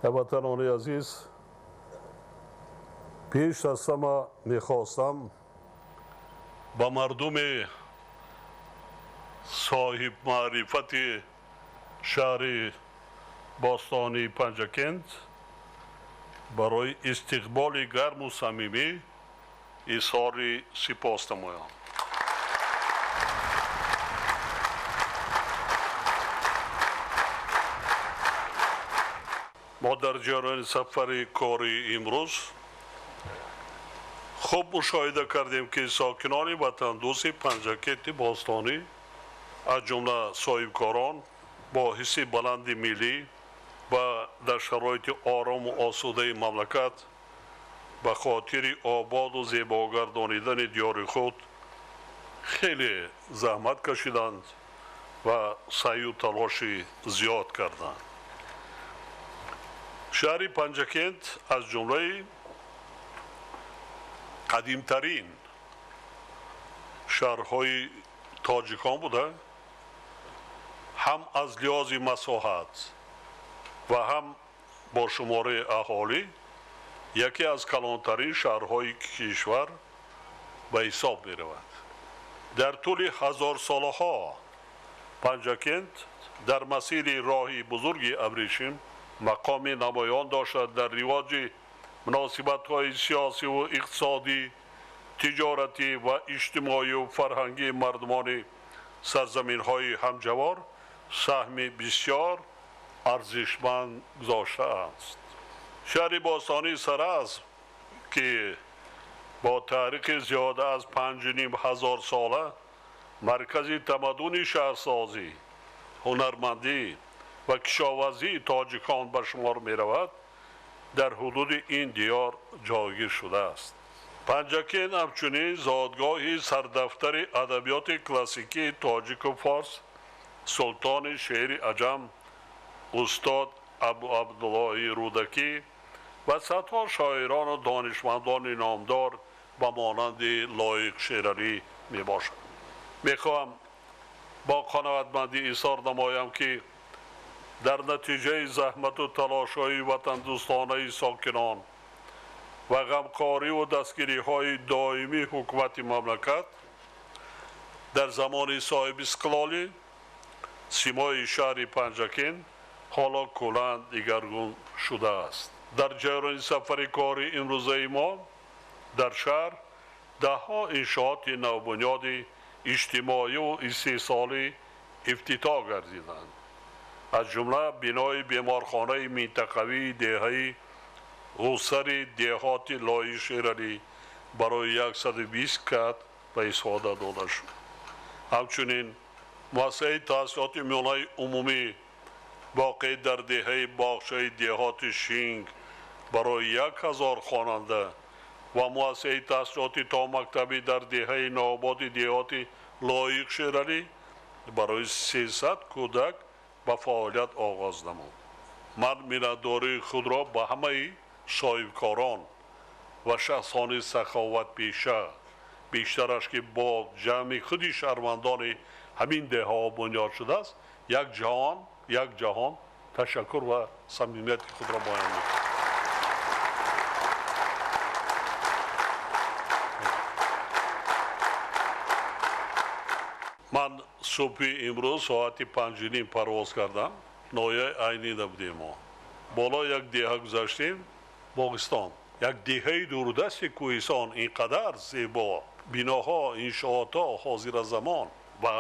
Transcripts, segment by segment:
Ҳамватанони азиз, пеш аз ҳама мехостам ба мардуми соҳибмаърифати шаҳри бостонии Панҷакент барои истиқболи гарму самимӣ изҳори сипос намоям. Мо дар ҷараёни сафари кори имрӯз хуб мушоҳида кардем, ки сокинони ватандӯсти Панҷакенти бостонӣ, аз ҷумла соҳибкорон, бо ҳисси баланди миллӣ ва дар шароити орому осудаи мамлакат ба хотири ободу зебогардонидани диёри худ хеле заҳмат кашиданд ва саъю талоши зиёд карданд. Шаҳри Панҷакент аз ҷумлаи қадимтарин шаҳрҳои тоҷикон буда, ҳам аз лиҳози масоҳат ва ҳам бо шумораи аҳолӣ яке аз калонтарин шаҳрҳои кишвар ба ҳисоб меравад. Дар тӯли ҳазорсолаҳо Панҷакент дар масири роҳи бузурги Абрешим мақоми намоён дошта, дар ривоҷи муносибатҳои сиёсиву иқтисодӣ, тиҷоратӣ ва иҷтимоию фарҳангии мардумони сарзаминҳои ҳамҷавор саҳми бисёр арзишманд гузоштааст. Шаҳри бостонии Саразм, ки бо таърихи зиёда аз 5500 сола маркази тамаддуни шаҳрсозӣ, ҳунармандӣ ва кишоварзии тоҷикон ба шумор меравад, дар ҳудуди ин диёр ҷойгир шудааст. Панҷакент ҳамчунин зодгоҳи сардафтари адабиёти классикии тоҷику форс, султони шеъри аҷам устод Абу Абдуллоҳи Рӯдакӣ ва садҳо шоирону донишмандони номдор ба монанди Лоиқ Шералӣ мебошад. Мехоҳам бо қаноатмандӣ изҳор намоям, ки дар натиҷаи заҳмату талошҳои ватандӯстонаи сокинон ва ғамхориву дастгириҳои доимии ҳукумати мамлакат дар замони соҳибистиқлолӣ симои шаҳри Панҷакент ҳоло куллан дигаргун шудааст. Дар ҷараёни сафари кори имрӯзаи мо дар шаҳр даҳҳо иншооти навбунёди иҷтимоию истеҳсолӣ ифтитоҳ гардиданд. Аз ҷумла бинои беморхонаи минтақавии деҳаи Ғусари деҳоти Лои Шералӣ барои 120 кат ба истифода дода шуд. Ҳамчунин муассисаи таҳсилоти миёнаи умумӣ воқеъ дар деҳаи боғчаи деҳоти Шинг барои 1000 хонанда ва муассисаи таҳсилоти томактабӣ дар деҳаи Навободи деҳоти Лоиқ Шералӣ барои 300 кӯдак ба фаъолият оғоз намуд. Ман миннатдории худро ба ҳамаи соҳибкорон ва шахсони саховатпеша, бештараш ки бо ҷамъи худи шаҳрвандони ҳамин деҳаҳо бунёд шудааст, як ҷаҳон ташаккур ва самимияти худро баён мекунам. Ман субҳи имрӯз соати 5:30 парвоз кардам. Ноҳияи Айнида будем мо. Боло як деҳа гузаштем, Боғистон. Як деҳаи дурдасти кӯҳистон, ин қадар зебо, биноҳо, иншоотҳо ҳозира замон ва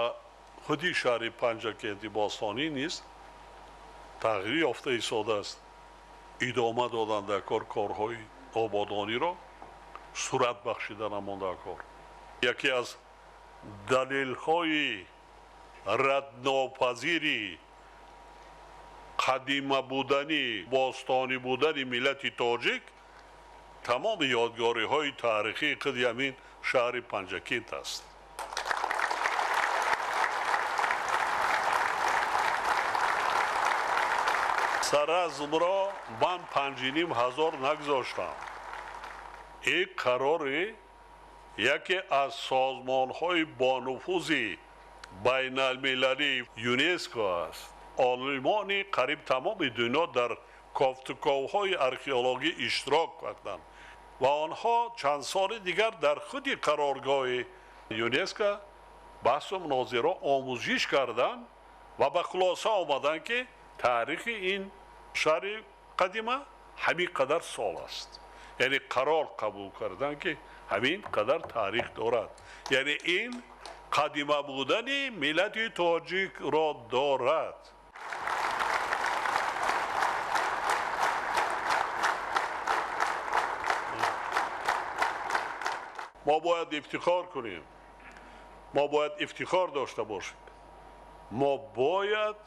худи шаҳри Панҷакенти бостонӣ низ тағйир ёфта истодааст. Идома додан дар кор корҳои ободониро сурат бахшида намонда кор. Яке аз далелҳои раднопазири қадима будани, бостонӣ будани миллати тоҷик тамоми ёдгориҳои таърихии худи ҳамин шаҳри Панҷакент аст. Саразмро ман 5500 нагузоштам. Ин қарори яке аз созмонҳои бонуфузи байналмилалии ЮНЕСКО аст. Олимони қариб тамоми дунё дар Кофтуковҳои археологӣ иштирок карданд ва онҳо чанд соли дигар дар худи қароргоҳи ЮНЕСКО баҳсу мунозира омӯзиш карданд ва ба хулоса омаданд, ки таърихи ин шаҳри қадима ҳамин қадар сол аст. Яъне қарор қабул карданд, ки ҳамин қадар таърих дорад. Яъне ин қадима будани миллати тоҷикро дорад. Мо бояд ифтихор кунем, мо бояд ифтихор дошта бошем, мо бояд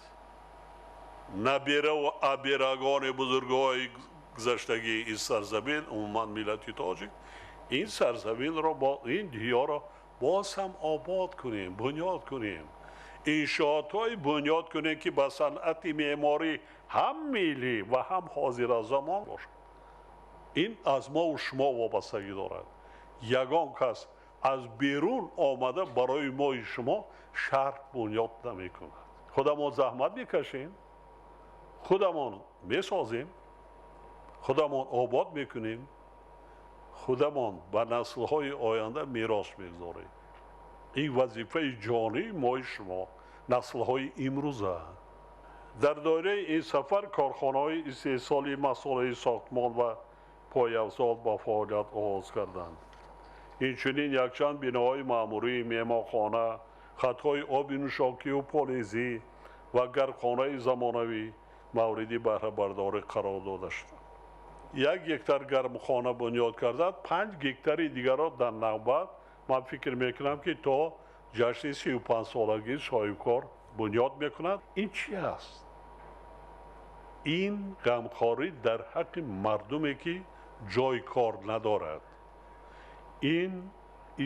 набераву аберагони бузургҳои гузаштагии ин сарзамин, умуман миллати тоҷик, ин сарзаминро, ин диёрро боз ҳам обод кунем, бунёд кунем, иншоотҳое бунёд кунем, ки ба санъати меъморӣ ҳам миллӣ ва ҳам ҳозиразамон бошад. Ин аз мову шумо вобастагӣ дорад. Ягон кас аз берун омада барои мои шумо шаҳр бунёд намекунад. Худамон заҳмат мекашем, худамон месозем, худамон обод мекунем, худамон ба наслҳои оянда мерос мегузорем. Ин вазифаи ҷонии мои шумо, наслҳои имрӯза. Дар доираи ин сафар корхонаҳои истеҳсоли масолеҳи сохтмон ва пойафзол ба фаъолият оғоз карданд. Инчунин якчанд биноҳои маъмурӣ, меҳмонхона, хатҳои оби нӯшокиву полизӣ ва гармхонаи замонавӣ мавриди баҳрабардорӣ қарор дода шуданд. 1 гектар гармхона бунёд карданд, 5 гектари дигарро дар навбат ман фикр мекунам, ки то ҷашни 35-солагии соҳибкор бунёд мекунад. Ин чи аст? Ин ғамхорӣ дар ҳаққи мардуме, ки ҷой кор надорад. Ин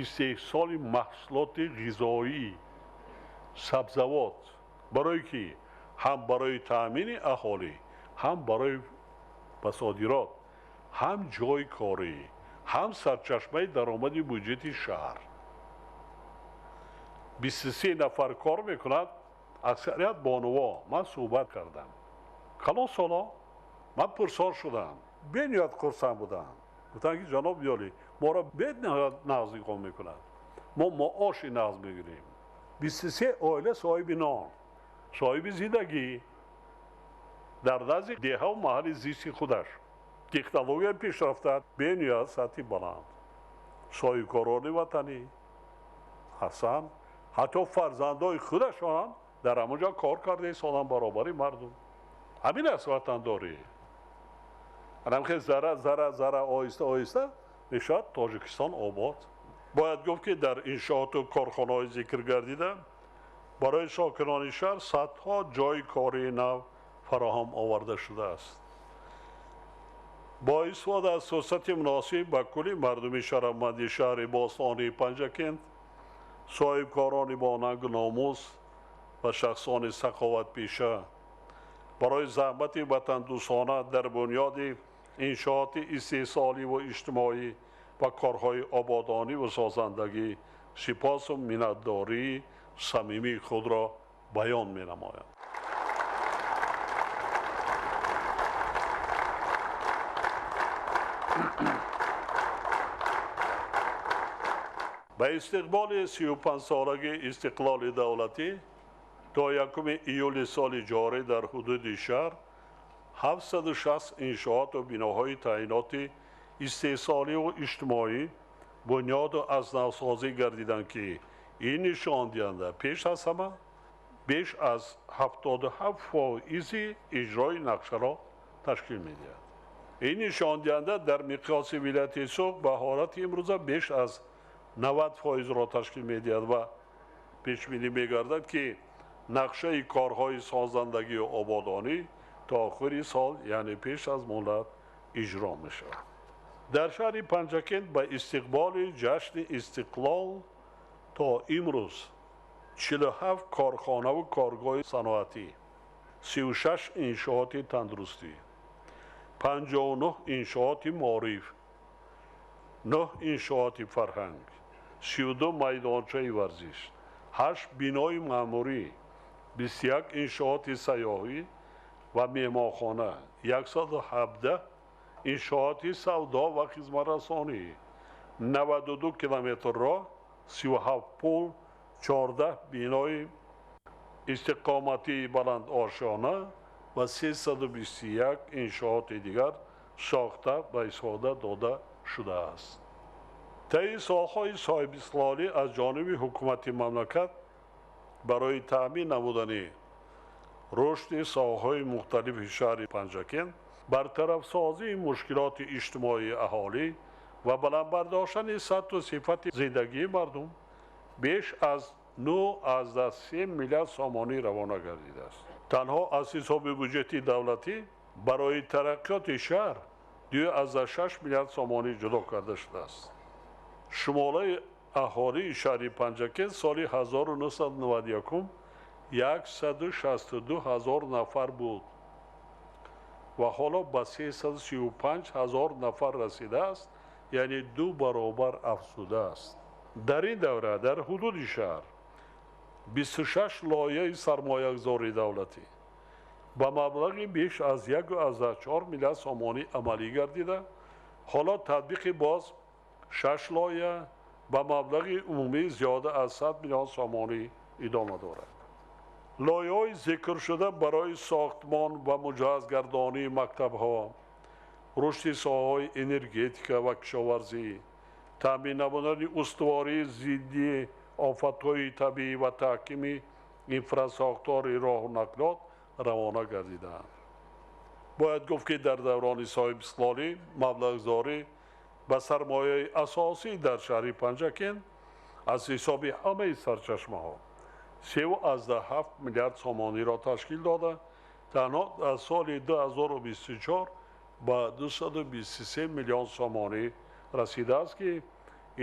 истеҳсоли маҳсулоти ғизоӣ, сабзавот, барое ки ҳам барои таъмини аҳолӣ, ҳам барои ба содирот, ҳам ҷойи корӣ, ҳам сарчашмаи даромади буҷети шаҳр. 23 нафар кор мекунад, аксарият бонуво. Ман суҳбат кардам. Калон соло ман пурсор шудам, бениҳоят хурсанд будам. Гуфтанд, ки ҷаноб Ёлӣ, моро бениҳоят нағз нигоҳ мекунад, мо маоши нағз мегирем. 23 оила соҳиби нон, соҳиби зиндагӣ дар назди деҳаву маҳалли зисти худаш. Технология пешрафта, бениҳоят сатҳи баланд, соҳибкорони ватанӣ ҳастанд, ҳатто фарзандои худашонам дар ҳамон ҷо кор карда истоданд баробари мардум. Ҳамин аст ватандорӣ. Анамхел зара зара зара оҳиста оҳиста мешавад Тоҷикистон обод. Бояд гуфт, ки дар иншооту корхонаҳои зикр гардида барои сокинони шаҳр садҳо ҷойи кории нав фароҳам оварда шудааст. Бо истифода аз фурсати муносиб ба кулли мардуми шарафманди шаҳри бостонии Панҷакент, соҳибкорони бо нангу номус ва шахсони саховатпеша барои заҳмати ватандӯстона дар бунёди иншооти истеҳсолӣ ва иҷтимоӣ ва корҳои ободонӣ ва созандагӣ сипосу миннатдории самимии худро баён менамоям. Ба истиқболи 35-солагии истиқлоли давлатӣ то 1 июли соли ҷорӣ дар ҳудуди шаҳр 760 иншооту биноҳои таъиноти истеҳсоливу иҷтимоӣ бунёду аз навсозӣ гардиданд, ки ин нишондиҳанда пеш аз ҳама беш аз 77% иҷрои нақшаро ташкил медиҳад. Ин нишондиҳанда дар миқёси вилояти Суғд ба ҳолати имрӯза беш аз 90%-ро ташкил медиҳад ва пешбинӣ мегардад, ки нақшаи корҳои созандагию ободонӣ то охири сол, яъне пеш аз муҳлат, иҷро мешавад. Дар шаҳри Панҷакент ба истиқболи ҷашни истиқлол то имрӯз 47 корхонаву коргоҳи саноатӣ, 36 иншооти тандурустӣ, 59 иншооти маориф, 9 иншооти фарҳанг, 32 майдончаи варзиш, 8 бинои маъмурӣ, 21 иншооти сайёҳӣ ва меҳмонхона, 117 иншооти савдо ва хизматрасонӣ, 92 километр роҳ, 37 пул, 14 бинои истиқоматии баландошёна ва 321 иншооти дигар сохта ба истифода дода шудааст. Таи солҳои соҳибистиқлолӣ аз ҷониби ҳукумати мамлакат барои таъмин намудани рушди соҳаҳои мухталифи шаҳри Панҷакент, бартарафсозии мушкилоти иҷтимоии аҳолӣ ва баланд бардоштани сатҳу сифати зиндагии мардум беш аз 9,3 миллиард сомонӣ равона гардидааст. Танҳо аз ҳисоби буҷети давлатӣ барои тараққиёти шаҳр 2,6 миллиард сомонӣ ҷудо карда шудааст. Шумораи аҳолии шаҳри Панҷакент соли 1991 162 ҳазор нафар буд ва ҳоло ба 335 ҳазор нафар расидааст, яъне 2 баробар афзудааст. Дар ин давра дар ҳудуди шаҳр 26 лоиҳаи сармоягузории давлатӣ ба маблағи беш аз 1,4 миллиард сомонӣ амалӣ гардида, ҳоло татбиқи боз 6 лоиҳа ба маблағи умумии зиёда аз 100 миллион сомонӣ идома дорад. Лоиҳаҳои зикршуда барои сохтмон ва муҷаҳҳазгардонии мактабҳо, рушди соҳаҳои энергетика ва кишоварзӣ, таъмин намудани устувории зидди офатҳои табиӣ ва таҳкими инфрасохтори роҳу нақлиёт равона гардидаанд. Бояд гуфт, ки дар даврони соҳибистиқлолӣ маблағгузорӣ ба сармояи асосӣ дар шаҳри Панҷакент аз ҳисоби ҳамаи сарчашмаҳо 3,7 миллиард сомониро ташкил дода, танҳо аз соли 2024 ба 223 миллион сомонӣ расидааст, ки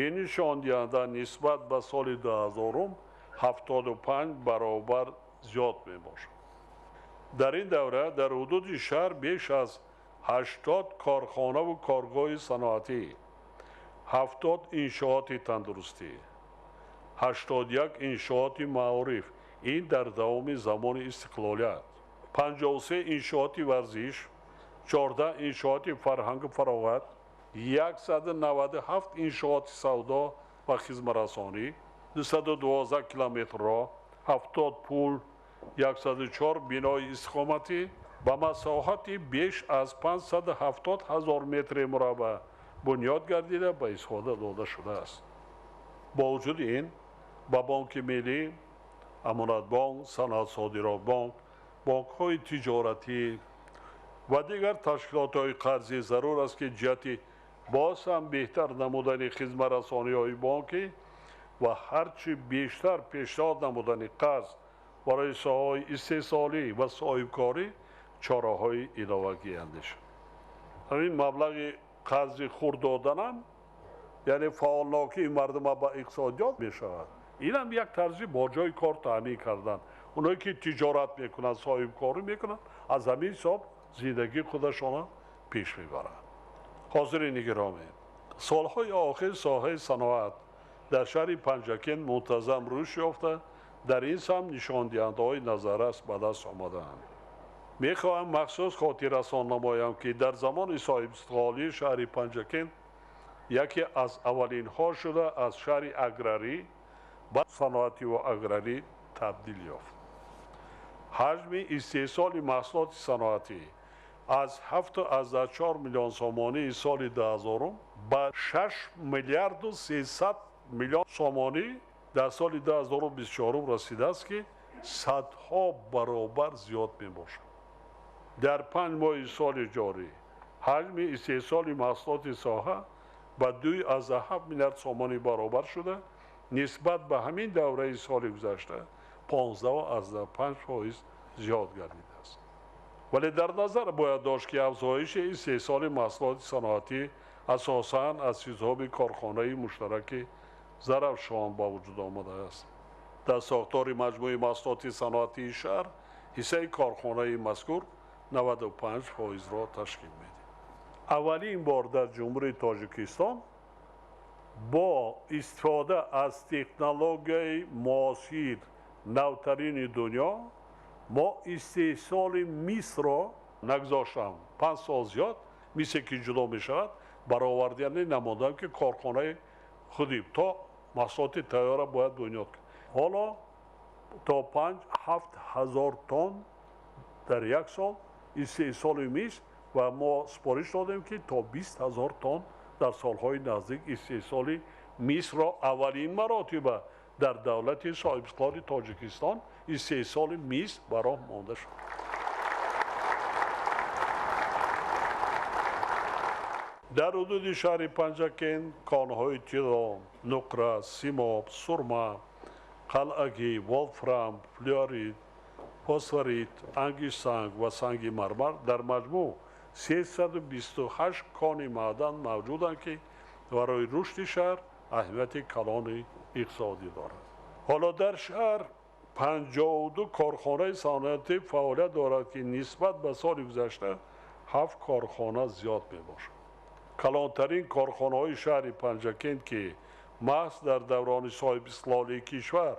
ин нишондиҳанда нисбат ба соли 2000 75 баробар зиёд мебошад. Дар ин давра дар ҳудуди шаҳр беш аз 80 корхонаву коргоҳи саноатӣ, 70 иншооти тандурустӣ, 81 иншооти маориф, ин дар давоми замони истиқлолият, 53 иншооти варзиш, 14 иншооти фарҳангу фароғат, 197 иншооти савдо ва хизматрасонӣ, 212 километр роҳ, 70 пул, 104 бинои истиқоматӣ ба масоҳати беш аз 570 ҳазор метри мураббаъ бунёд гардида ба истифода дода шудааст. Бо вуҷуди ин ба Бонки Миллӣ, Амонатбонк, Саноатсодиротбонк, бонкҳои тиҷоратӣ ва дигар ташкилотҳои қарзӣ зарур аст, ки ҷиҳати боз ҳам беҳтар намудани хизматрасониҳои бонкӣ ва ҳарчи бештар пешниҳод намудани қарз барои соҳаҳои истеҳсолӣ ва соҳибкорӣ чораҳои иловагӣ андешанд. Ҳамин маблағи қарзи хурд доданам, яъне фаъолнокии мардума ба иқтисодиёт мешавад. Инам як тарзи бо ҷои кор таъмин кардан. Оное ки тиҷорат мекунанд, соҳибкорӣ мекунанд, аз ҳамин ҳисоб зиндагии худашона пеш мебаранд. Ҳозирини гиромӣ, солҳои охир соҳаи саноат дар шаҳри Панҷакент мунтазам рушд ёфта, дар ин самт нишондиҳандаҳои назаррас ба даст омадаанд. Мехоҳам махсус хотиррасон намоям, ки дар замони соҳибистиқлолии шаҳри Панҷакент яке аз аввалинҳо шуда аз шаҳри аграрӣ ба саноативу аграрӣ табдил ёфт. Ҳаҷми истеҳсоли маҳсулоти саноатӣ аз 7,4 миллион сомонии соли 2000 ба 6 миллиарду 300 миллион сомонӣ дар соли 2024 расидааст, ки садҳо баробар зиёд мебошад. Дар 5 моҳи соли ҷорӣ ҳаҷми истеҳсоли маҳсулоти соҳа ба 2,7 миллиард сомонӣ баробар шуда, нисбат ба ҳамин давраи соли гузашта 15,5% зиёд гардидааст. Вале дар назар бояд дошт, ки афзоиши истеҳсоли маҳсулоти саноатӣ асосан аз ҳисоби корхонаи муштараки Зарафшон ба вуҷуд омадааст. Дар сохтори маҷмӯи маҳсулоти саноатии шаҳр ҳиссаи корхонаи мазкур 95%-ро ташкил медиҳад. Аввалин бор дар Ҷумҳурии Тоҷикистон бо истифода аз технологияи муосир навтарини дунё Мо истеҳсоли мисро нагузоштам 5 сол зиёд, мисе ки ҷудо мешавад, баровардияне намудам, ки корхонаи худи то маҳсулоти тайёра бояд бунёд кард. Ҳоло то 5-7 ҳазор тонн дар як сол истеҳсоли мис, ва мо супориш додем, ки то 20 ҳазор тонн дар солҳои наздик истеҳсоли мисро аввалин маротиба дар давлати соҳибистиқлоли Тоҷикистон истеҳсоли мис ба роҳ монда шуд. Дар ҳудуди шаҳри Панҷакент конҳои тилло, нуқра, симоб, сурма, қалъагӣ, волфрам, флюорит, фосфорит, ангиштсанг ва санги мармар дар маҷмӯъ 328 кони маъдан мавҷуданд, ки барои рушди шаҳр аҳамияти калони иқтисодӣ дорад. Ҳоло дар шаҳр 52 корхонаи саноатӣ фаъолият дорад, ки нисбат ба соли гузашта 7 корхона зиёд мебошад. Калонтарин корхонаҳои шаҳри Панҷакент, ки маҳз дар даврони соҳибистиқлолии кишвар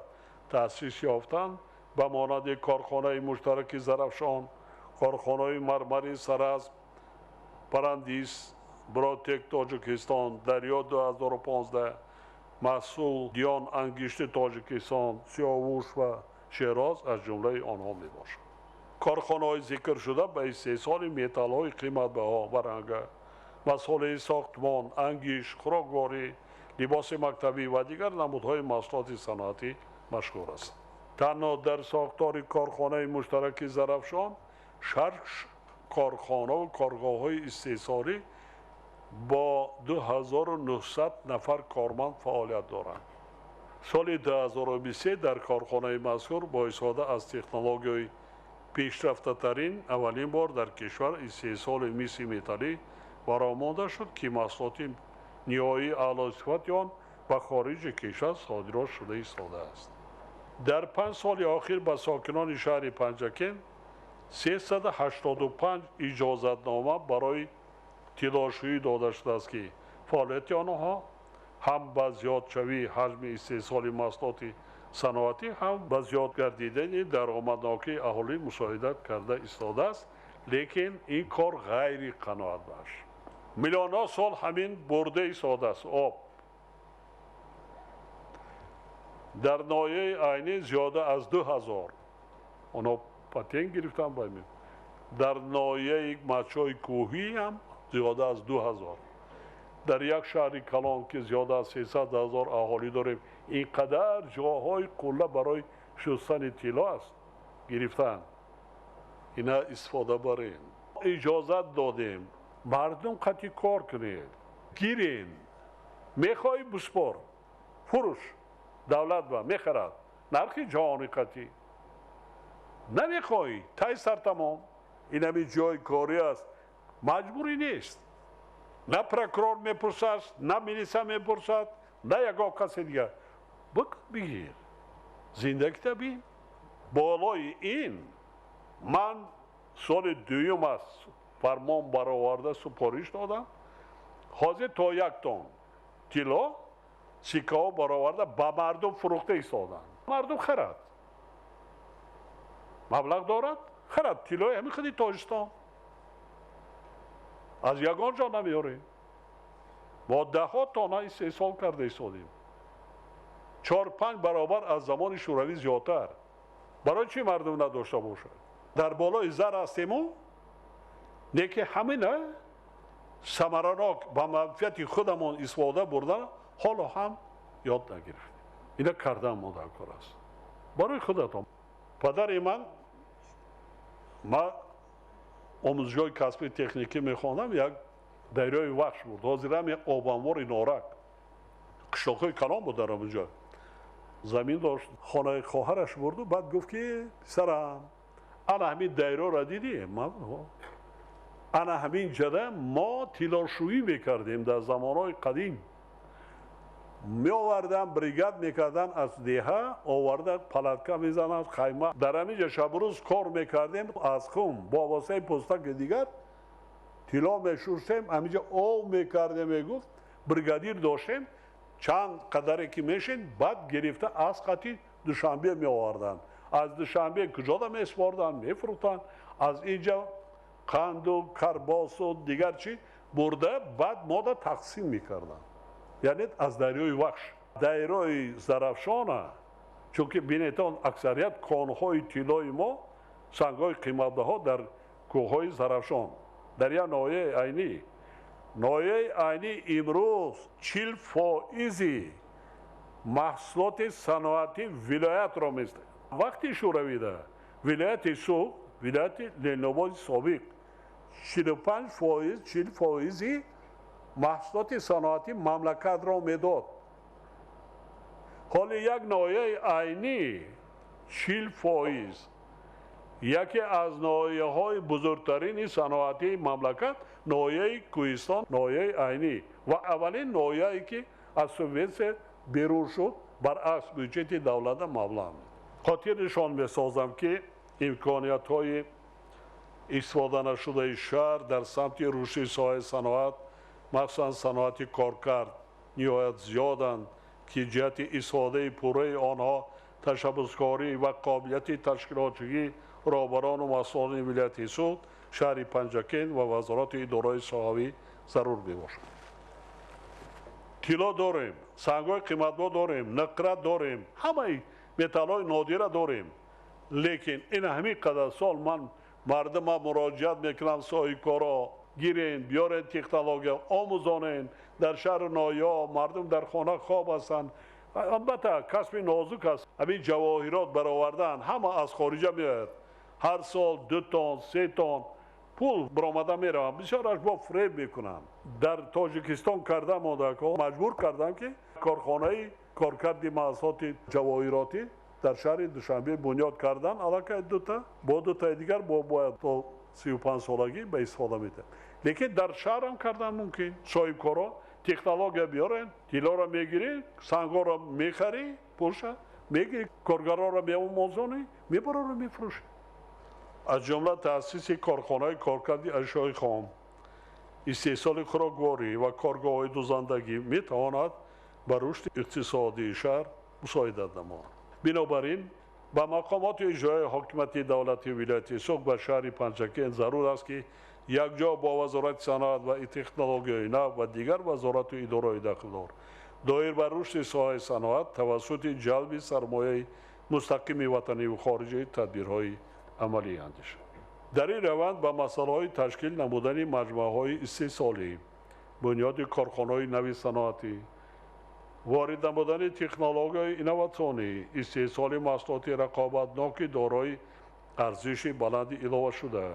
таъсис ёфтанд, ба монанди корхонаи муштараки Зарафшон, корхонаи мармари Саразм, Парандис, Бротек Тоҷикистон, Дарё 2015, Маҳсул, Диён ангишти Тоҷикистон, Сиёвуш ва Шероз аз ҷумлаи онҳо мебошанд. Корхонаҳои зикршуда ба истеҳсоли металлҳои қиматбаҳо ва ранга, масолеҳи сохтмон, ангишт, хӯрокворӣ, либоси мактабӣ ва дигар намудҳои маҳсулоти саноатӣ машғул ҳастанд. Танҳо дар сохтори корхонаи муштараки Зарафшон 6 корхонаву коргоҳҳои истеҳсолӣ бо 2900 нафар корманд фаъолият доранд. Соли 2023 дар корхонаи мазкур бо истифода аз технологияи пешрафтатарин аввалин бор дар кишвар истеҳсоли миси металлӣ ба роҳ монда шуд, ки маҳсулоти ниҳоии аълосифати он ба хориҷи кишвар содирот шуда истодааст. Дар 5 соли охир ба сокинони шаҳри Панҷакент 385 иҷозатнома барои тиллошӯӣ дода шудааст, ки фаъолияти онҳо ҳам ба зиёдшавии ҳаҷми истеҳсоли маҳсулоти саноатӣ, ҳам ба зиёд гардидани даромаднокии аҳолӣ мусоидат карда истодааст, лекин ин кор ғайриқаноатбахш. Миллионҳо сол ҳамин бурда истодааст об. Дар ноҳияи Айнӣ зиёда аз 2000 онҳо патент гирифтан, дар ноҳияи Мачои кӯҳӣ ҳам зиёда аз 2000. Дар як шаҳри калон, ки зиёда аз 300 ҳазор аҳолӣ дорем, ин қадар ҷоҳои қулла барои шустани тилло аст гирифтан. Ина истифода барем. Иҷозат додем, мардум қатъи кор кунед, гирен, мехоҳӣ буспор, фурӯш, давлат ба мехарад, нархи ҷаҳони қатъӣ. Намехоҳӣ, тай сартамом. Ин ҳамин ҷои корӣ аст, маҷбурӣ нест. На прокурор мепурсад, на милиса мепурсад, на ягон касе дигар. Бигир, зиндагита бин. Болои ин ман соли дуюм аст фармон бароварда супориш додам. Ҳозир то 1 тонн тилло сиккаҳо бароварда ба мардум фурӯхта истоданд. Мардум харад, маблағ дорад, харад тиллои ҳамин худи Тоҷикистон. Аз ягон ҷо намеорем. Мо даҳҳо тонна истеҳсол карда истодем. 4-5 баробар аз замони Шӯравӣ зиёдтар. Барои чӣ мардум надошта бошад? Дар болои зар ҳастему, не ки ҳамина самаранок ба манфиати худамон истифода бурдан ҳоло ҳам ёд нагирифтем. Ина кардан мо дар кор аст. Барои худатон. Падари ман, ман омӯзишгоҳи касби техникӣ мехондам, як дарёи Вахш буд. Ҳозир ҳам як обанбори Норак. Қишлоқҳои калон буд дар он ҷо. Замин дошт, хонаи хоҳараш бурду, баъд гуфт ки писарам, ана ҳамин дарёро дидӣ? Ана ҳамин ҷада мо тиллошӯӣ мекардем дар замонҳои қадим. Меовардан, бригад мекардан аз деҳа, оварда палатка мезананд, хайма. Дар ҳамин ҷа шабрӯз кор мекардем, аз хум бо воситаи пӯстаки дигар тилло мешустем, ҳамин ҷа ов мекардем, мегуфт, бригадир доштем, чанд қадаре ки мешин, баъд гирифта аз қати Душанбе меоварданд. Аз Душанбе куҷода месупорданд, мефурӯхтанд, аз инҷа қанду карбосу дигар чӣ бурда, баъд мода тақсим мекарданд. Яъне аз дарёи Вахш, дарёи Зарафшона, чунки бинетон, аксарият конҳои тиллои мо, сангҳои қиматбаҳо дар кӯҳҳои Зарафшон, дар як ноҳияи Айнӣ. Ноҳияи Айнӣ имрӯз 40 фоизи маҳсулоти саноатии вилоятро места. Вақти шӯравида вилояти Суғд, вилояти Ленинободи собиқ, 45 фоиз, 40 фоизи маҳсулоти саноатии мамлакатро медод. Ҳоли як ноҳияи Айнӣ 40 фоиз, яке аз ноҳияҳои бузургтарини саноатии мамлакат, ноҳияи кӯҳистон, ноҳияи Айнӣ, ва аввалин ноҳияе ки аз субвенсия берун шуд, баръакс, бюҷети давлата маблағ. Хотирнишон месозам, ки имкониятҳои истифода нашудаи шаҳр дар самти рушди соҳаи саноат, махсусан саноати коркард, ниҳоят зиёданд, ки ҷиҳати истифодаи пурраи онҳо ташаббускорӣ ва қобилияти ташкилотчигии роҳбарону масъулони вилояти Суғд, шаҳри Панҷакент ва вазорату идораҳои соҳавӣ зарур мебошад. Тилло дорем, сангҳои қиматбо дорем, нуқра дорем, ҳамаи металлҳои нодира дорем, лекин ин ҳамин қадар сол ман мардума муроҷиат мекунам: соҳибкоро гирен, биёрен, технология омӯзонен дар шаҳру ноҳияҳо. Мардум дар хона хоб ҳастанд. Албатта, касби нозук аст ҳамин ҷавоҳирот баровардан. Ҳама аз хориҷа меояд, ҳар сол 2 тонн, 3 тонн пул баромада мераванд. Бисёраш бо фиреб мекунанд. Дар Тоҷикистон карда мондако маҷбур кардам, ки корхонаи коркарди маҳсулоти ҷавоҳиротӣ дар шаҳри Душанбе бунёд кардан. Аллакай дута, бо дутаи дигар бо бояд то 35 солагӣ ба истифода медиҳад. Лекин дар шаҳрам кардан мумкин. Соҳибкоро технология биёрен, тиллоро мегирӣ, сангҳоро мехарӣ, пулша мегирӣ, коргароро меомӯзонӣ, мебарорӣ, мефурӯшӣ. Аз ҷумла таъсиси корхонаи коркарди ашёи хом, истеҳсоли хӯрокворӣ ва коргоҳҳои дузандагӣ метавонад ба рушди иқтисодии шаҳр мусоидат намояд. Бинобар ин ба мақомоти иҷроияи ҳокимияти давлатии вилояти Суғд ва шаҳри Панҷакент зарур аст, ки якҷо бо Вазорати саноат ва технологияи нав ва дигар вазорату идораҳои дахлдор доир ба рушди соҳаи саноат тавассути ҷалби сармояи мустақими ватаниву хориҷӣ тадбирҳои амалӣ андешанд. Дар ин раванд ба масъалаҳои ташкил намудани маҷмӯаҳои истеҳсолӣ, бунёди корхонаҳои нави саноатӣ, ворид намудани технологияи инноватсионӣ, истеҳсоли маҳсулоти рақобатноки дорои арзиши баланди иловашуда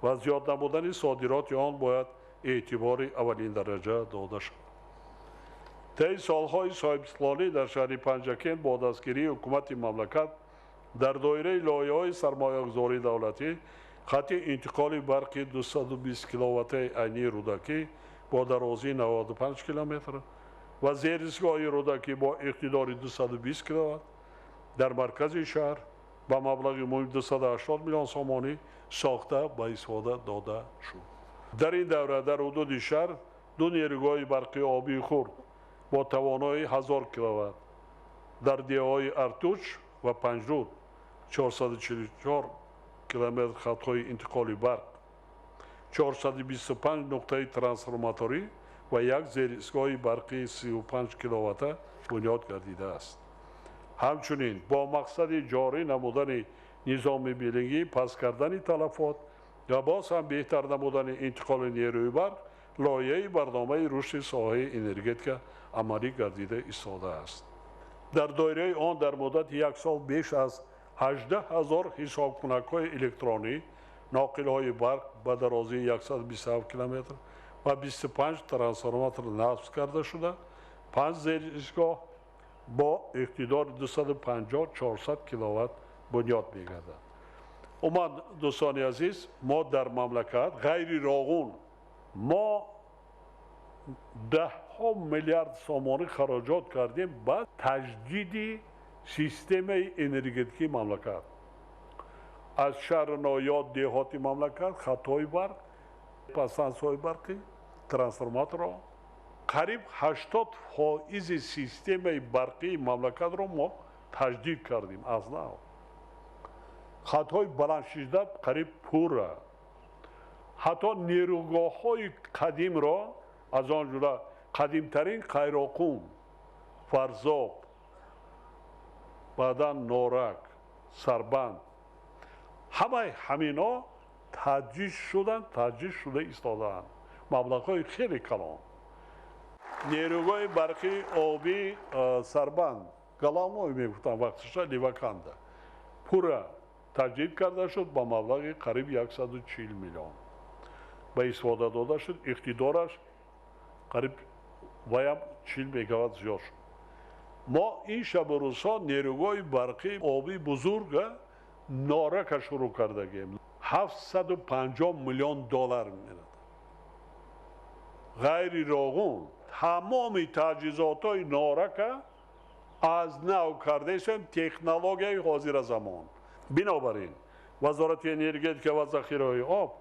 ва зиёд намудани содироти он бояд эътибори аввалиндараҷа дода шавад. Таи солҳои соҳибистиқлолӣ дар шаҳри Панҷакент бо дастгирии ҳукумати мамлакат дар доираи лоиҳаҳои сармоягузории давлатӣ хати интиқоли барқи 220 киловаттаи Айнии Рӯдакӣ бо дарозии 95 километр ва зеристгоҳи Рӯдакӣ бо иқтидори 220 киловатт дар маркази шаҳр ба маблағи умумӣ 280 миллион сомонӣ сохта ба истифода дода шуд. Дар ин давра дар ҳудуди шаҳр ду нерӯгоҳи барқи обии хурд бо тавоноии 1000 киловатт дар деҳаҳои Артуч ва Панҷруд, 444 километр хатҳои интиқоли барқ, 425 нуқтаи трансформаторӣ ва як зеристгоҳи барқии 35 киловатта бунёд гардидааст. Ҳамчунин бо мақсади ҷорӣ намудани низоми биллингӣ, паст кардани талафот ва боз ҳам беҳтар намудани интиқоли нерӯи барқ лоиҳаи барномаи рушди соҳаи энергетика амалӣ гардида истодааст. Дар доираи он дар муддати як сол беш аз 18 ҳазор ҳисобкунакҳои электронӣ, ноқилҳои барқ ба дарозии 127 километр ва 25 трансформатор насб карда шуда, панҷ зеристгоҳ бо иқтидори 250-400 киловатт бунёд мегардад. Умуман, дӯстони азиз, мо дар мамлакат ғайри Роғун мо даҳҳо миллиард сомонӣ хароҷот кардем ба таҷдиди системаи энергетикии мамлакат. Аз шаҳру ноҳиёт, деҳоти мамлакат хатҳои барқ, подстансияҳои барқӣ, трансформаторро, қариб 80 фоизи системаи барқии мамлакатро мо таҷдид кардем аз нав. Хатҳои баландшиддат қариб пурра, ҳатто нерӯгоҳҳои қадимро, аз он ҷумла қадимтарин Қайроқум, Фарзоб, баъдан Норак, Сарбанд, ҳамаи ҳамино таҷдид шуданд, таҷдид шуда истодаанд. Маблағҳои хеле калон. Нерӯгоҳи барқи обии Сарбанд, головной мегуфтам вақтиша, Леваканда, пурра таҷдид карда шуд, ба маблағи қариб 140 миллион ба истифода дода шуд. Иқтидораш қариб ваям 40 мегаватт зиёд шуд. Мо ин шабу рӯзҳо нерӯгоҳи барқи обии бузурга Норака шурӯъ кардагем, 750 миллион доллар мерад. Ғайри Роғун тамоми таҷҳизотҳои Норака аз нав кардаистем, технологияи ҳозира замон. Бинобар ин Вазорати энергетика ва захираҳои об,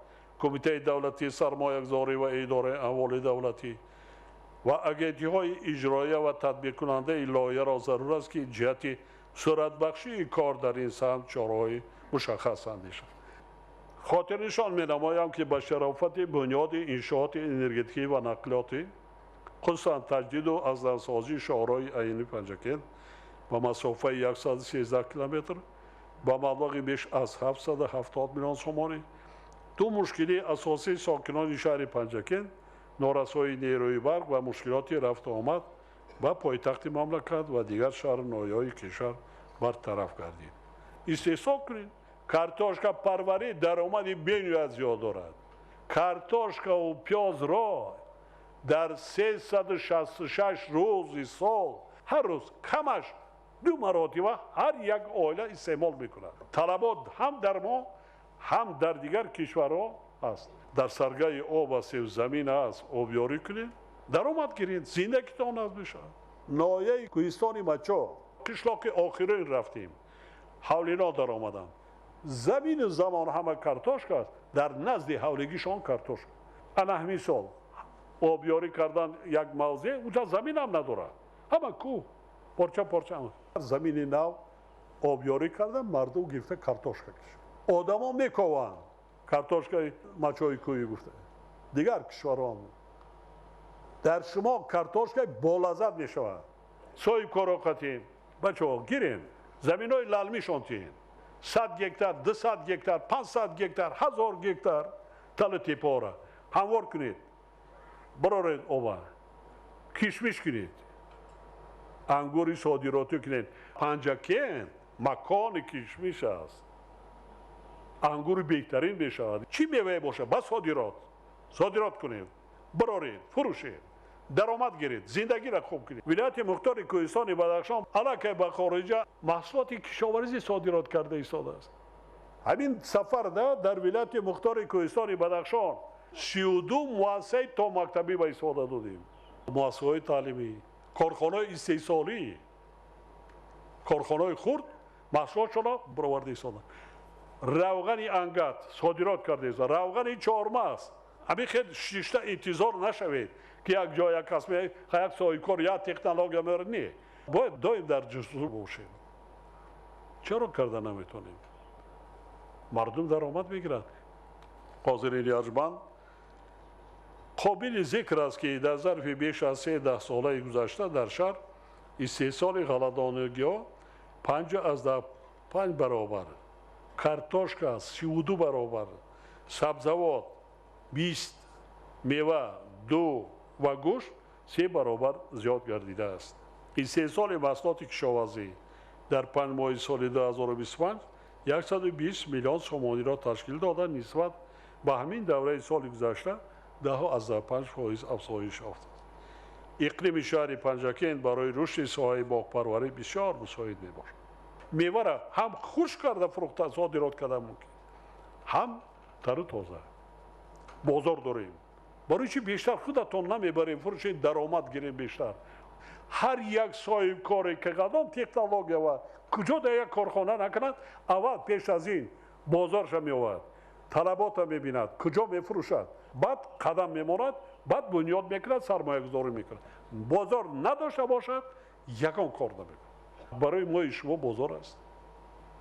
Кумитаи давлатии сармоягузорӣ ва идораи амволи давлатӣ ва агентиҳои иҷроия ва татбиқкунандаи лоиҳаро зарур аст, ки ҷиҳати суръатбахшии кор дар ин самт чораҳои мушаххас андешанд. Хотирнишон менамоям, ки ба шарофати бунёди иншооти энергетикӣ ва нақлиётӣ, хусусан таҷдиду аз навсозии шоҳроҳи Айни Панҷакент ба масофаи 113 километр ба маблағи беш аз 770 миллион сомонӣ, ду мушкилии асосии сокинони шаҳри Панҷакент, норасоии нерӯи барқ ва мушкилоти рафтуомад ба пойтахти мамлакат ва дигар шаҳру ноҳияҳои кишвар, бартараф гардид. Истеҳсол кунед. Картошкапарварӣ даромади бениҳоят зиёд дорад. Картошкаву пиёзро дар 366 рӯзи сол ҳар рӯз камаш ду маротиба ҳар як оила истеъмол мекунад. Талабот ҳам дар мо, ҳам дар дигар кишварҳо ҳаст. Дар саргаи об ҳастем, замин ҳаст, обёрӣ кунед, даромад гиред, зиндагитон аз мешавад. Ноҳияи кӯҳистони Мачо, қишлоқи охирин рафтем, ҳавлино даромадам, замину замон ҳама картошка аст, дар назди ҳавлигишон картошка. Ана ҳамин сол обёрӣ кардан як мавзеъ, уҷа заминам надорад, ҳама кӯҳ, порча порча замини нав обёрӣ кардан, мардум гирифта картошка кишт. Одамо мекованд картошкаи Мачои кӯҳӣ гуфта. Дигар кишварҳо дар шумо картошка болаззат мешавад. Соҳибкоро қатем, бачаҳо, гирем, заминҳои лалмишон тиҳем, 100 гектар, 200 гектар, 500 гектар, 1000 гектар талу теппаҳоро ҳамвор кунед, бароред оба, кишмиш кунед, ангури содиротӣ кунед. Панҷакент макони кишмиш аст, ангури беҳтарин мешавад. Чӣ мевае бошад, ба содирот кунед, бароред, фурӯшед, даромад гиред, зиндагиро хуб кунед. Вилояти мухтори кӯҳистони Бадахшон аллакай ба хориҷа маҳсулоти кишоварзӣ содирот карда истодааст. Ҳамин сафарда дар вилояти мухтори кӯҳистони Бадахшон 32 муассисаи томактабӣ ба истифода додем, муассисаҳои таълимӣ, корхонаҳои истеҳсолӣ, корхонаҳои хурд маҳсулотшонро бароварда истоданд. Равғани ангат содирот карда истода, равғани чормағз. Ҳамин хел шишта интизор нашавед, ки як ҷо як кас, як соҳибкор як технология меорад. Не, бояд доим дар ҷустуҷӯ бошем. Чаро карда наметонем? Мардум даромад мегирад. Ҳозирини арҷманд, қобили зикр аст, ки дар зарфи беш аз се даҳсолаи гузашта дар шаҳр истеҳсоли ғалладонагиҳо 5,5 баробар, картошка 32 баробар, сабзавот 20, мева ду ва гӯшт се баробар зиёд гардидааст. Истеҳсоли маҳсулоти кишоварзӣ дар 5 моҳи соли 2025 120 миллион сомониро ташкил дода, нисбат ба ҳамин давраи соли гузашта 10,5% афзоиш ёфтааст. Иқлими шаҳри Панҷакент барои рушди соҳаи боғпарварӣ бисёр мусоид мебошад. Мевара ҳам хушк карда фурӯхта, содирот карда мумкин, ҳам тару тоза. Бозор дорем, барои чи бештар худатон намебарем, фурӯшед, даромад гирем бештар? Ҳар як соҳибкоре ки кадом технология ва куҷо дар як корхона накунад, аввал пеш аз ин бозорша меоварад, талабота мебинад, куҷо мефурӯшад, баъд қадам мемонад, баъд бунёд мекунад, сармоягузорӣ мекунад. Бозор надошта бошад, ягон кор намекунад. Барои мои шумо бозор аст.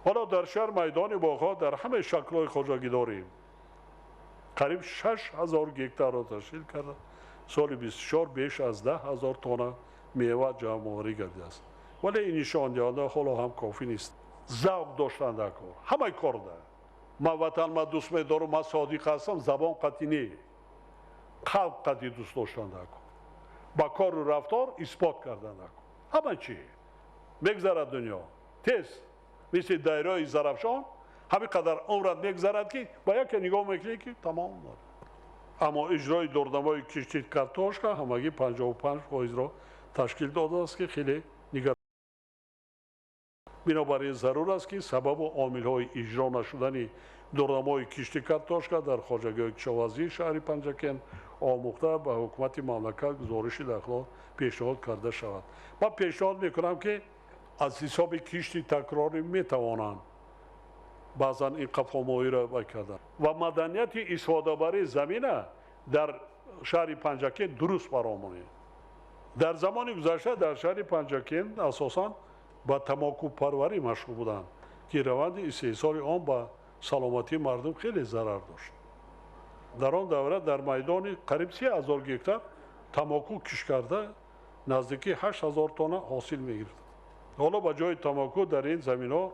Ҳоло дар шаҳр майдони боғҳо дар ҳамаи шаклҳои хоҷагидорӣ қариб 6000 гектарро ташкил карда, соли 24 беш аз 10 000 тонна мева ҷамъоварӣ гардидааст. Вале ин нишондиҳанда ҳоло ҳам кофӣ нест. Завқ доштан дар кор, ҳамаи кор да. Ман ватан ма дӯст медорам, ман содиқ ҳастам, забон қатъӣ не, қалб қатъӣ дӯст доштан дар кор, ба кору рафтор исбот кардан дар кор. Ҳама чӣ мегзарад, дунё тез, мисли дайрои Зарафшон ҳамин қадар умрат мегзарад, ки ба яке нигоҳ мекунӣ, ки тамом. Аммо иҷрои дурнамои кишти картошка ҳамагӣ 55%-ро ташкил додааст, ки хеле нигар. Бинобар ин зарур аст, ки сабабу омилҳои иҷро нашудани дурнамои кишти картошка дар хоҷагиҳои кишоварзии шаҳри Панҷакент омӯхта, ба ҳукумати мамлакат гузориши дахлдор пешниҳод карда шавад. Ман пешниҳод мекунам, ки аз ҳисоби кишти такрорӣ метавонанд баъзан ин қафомоиро бай кардан ва маданияти истифодабарии замина дар шаҳри Панҷакент дуруст баромонед. Дар замони гузашта дар шаҳри Панҷакент асосан ба тамокупарварӣ машғул буданд, ки раванди истеҳсоли он ба саломатии мардум хеле зарар дошт. Дар он давра дар майдони қариб 3000 гектар тамоку кишт карда, наздики 8000 тонна ҳосил мегирифт. Ҳоло ба ҷои тамоку дар ин заминҳо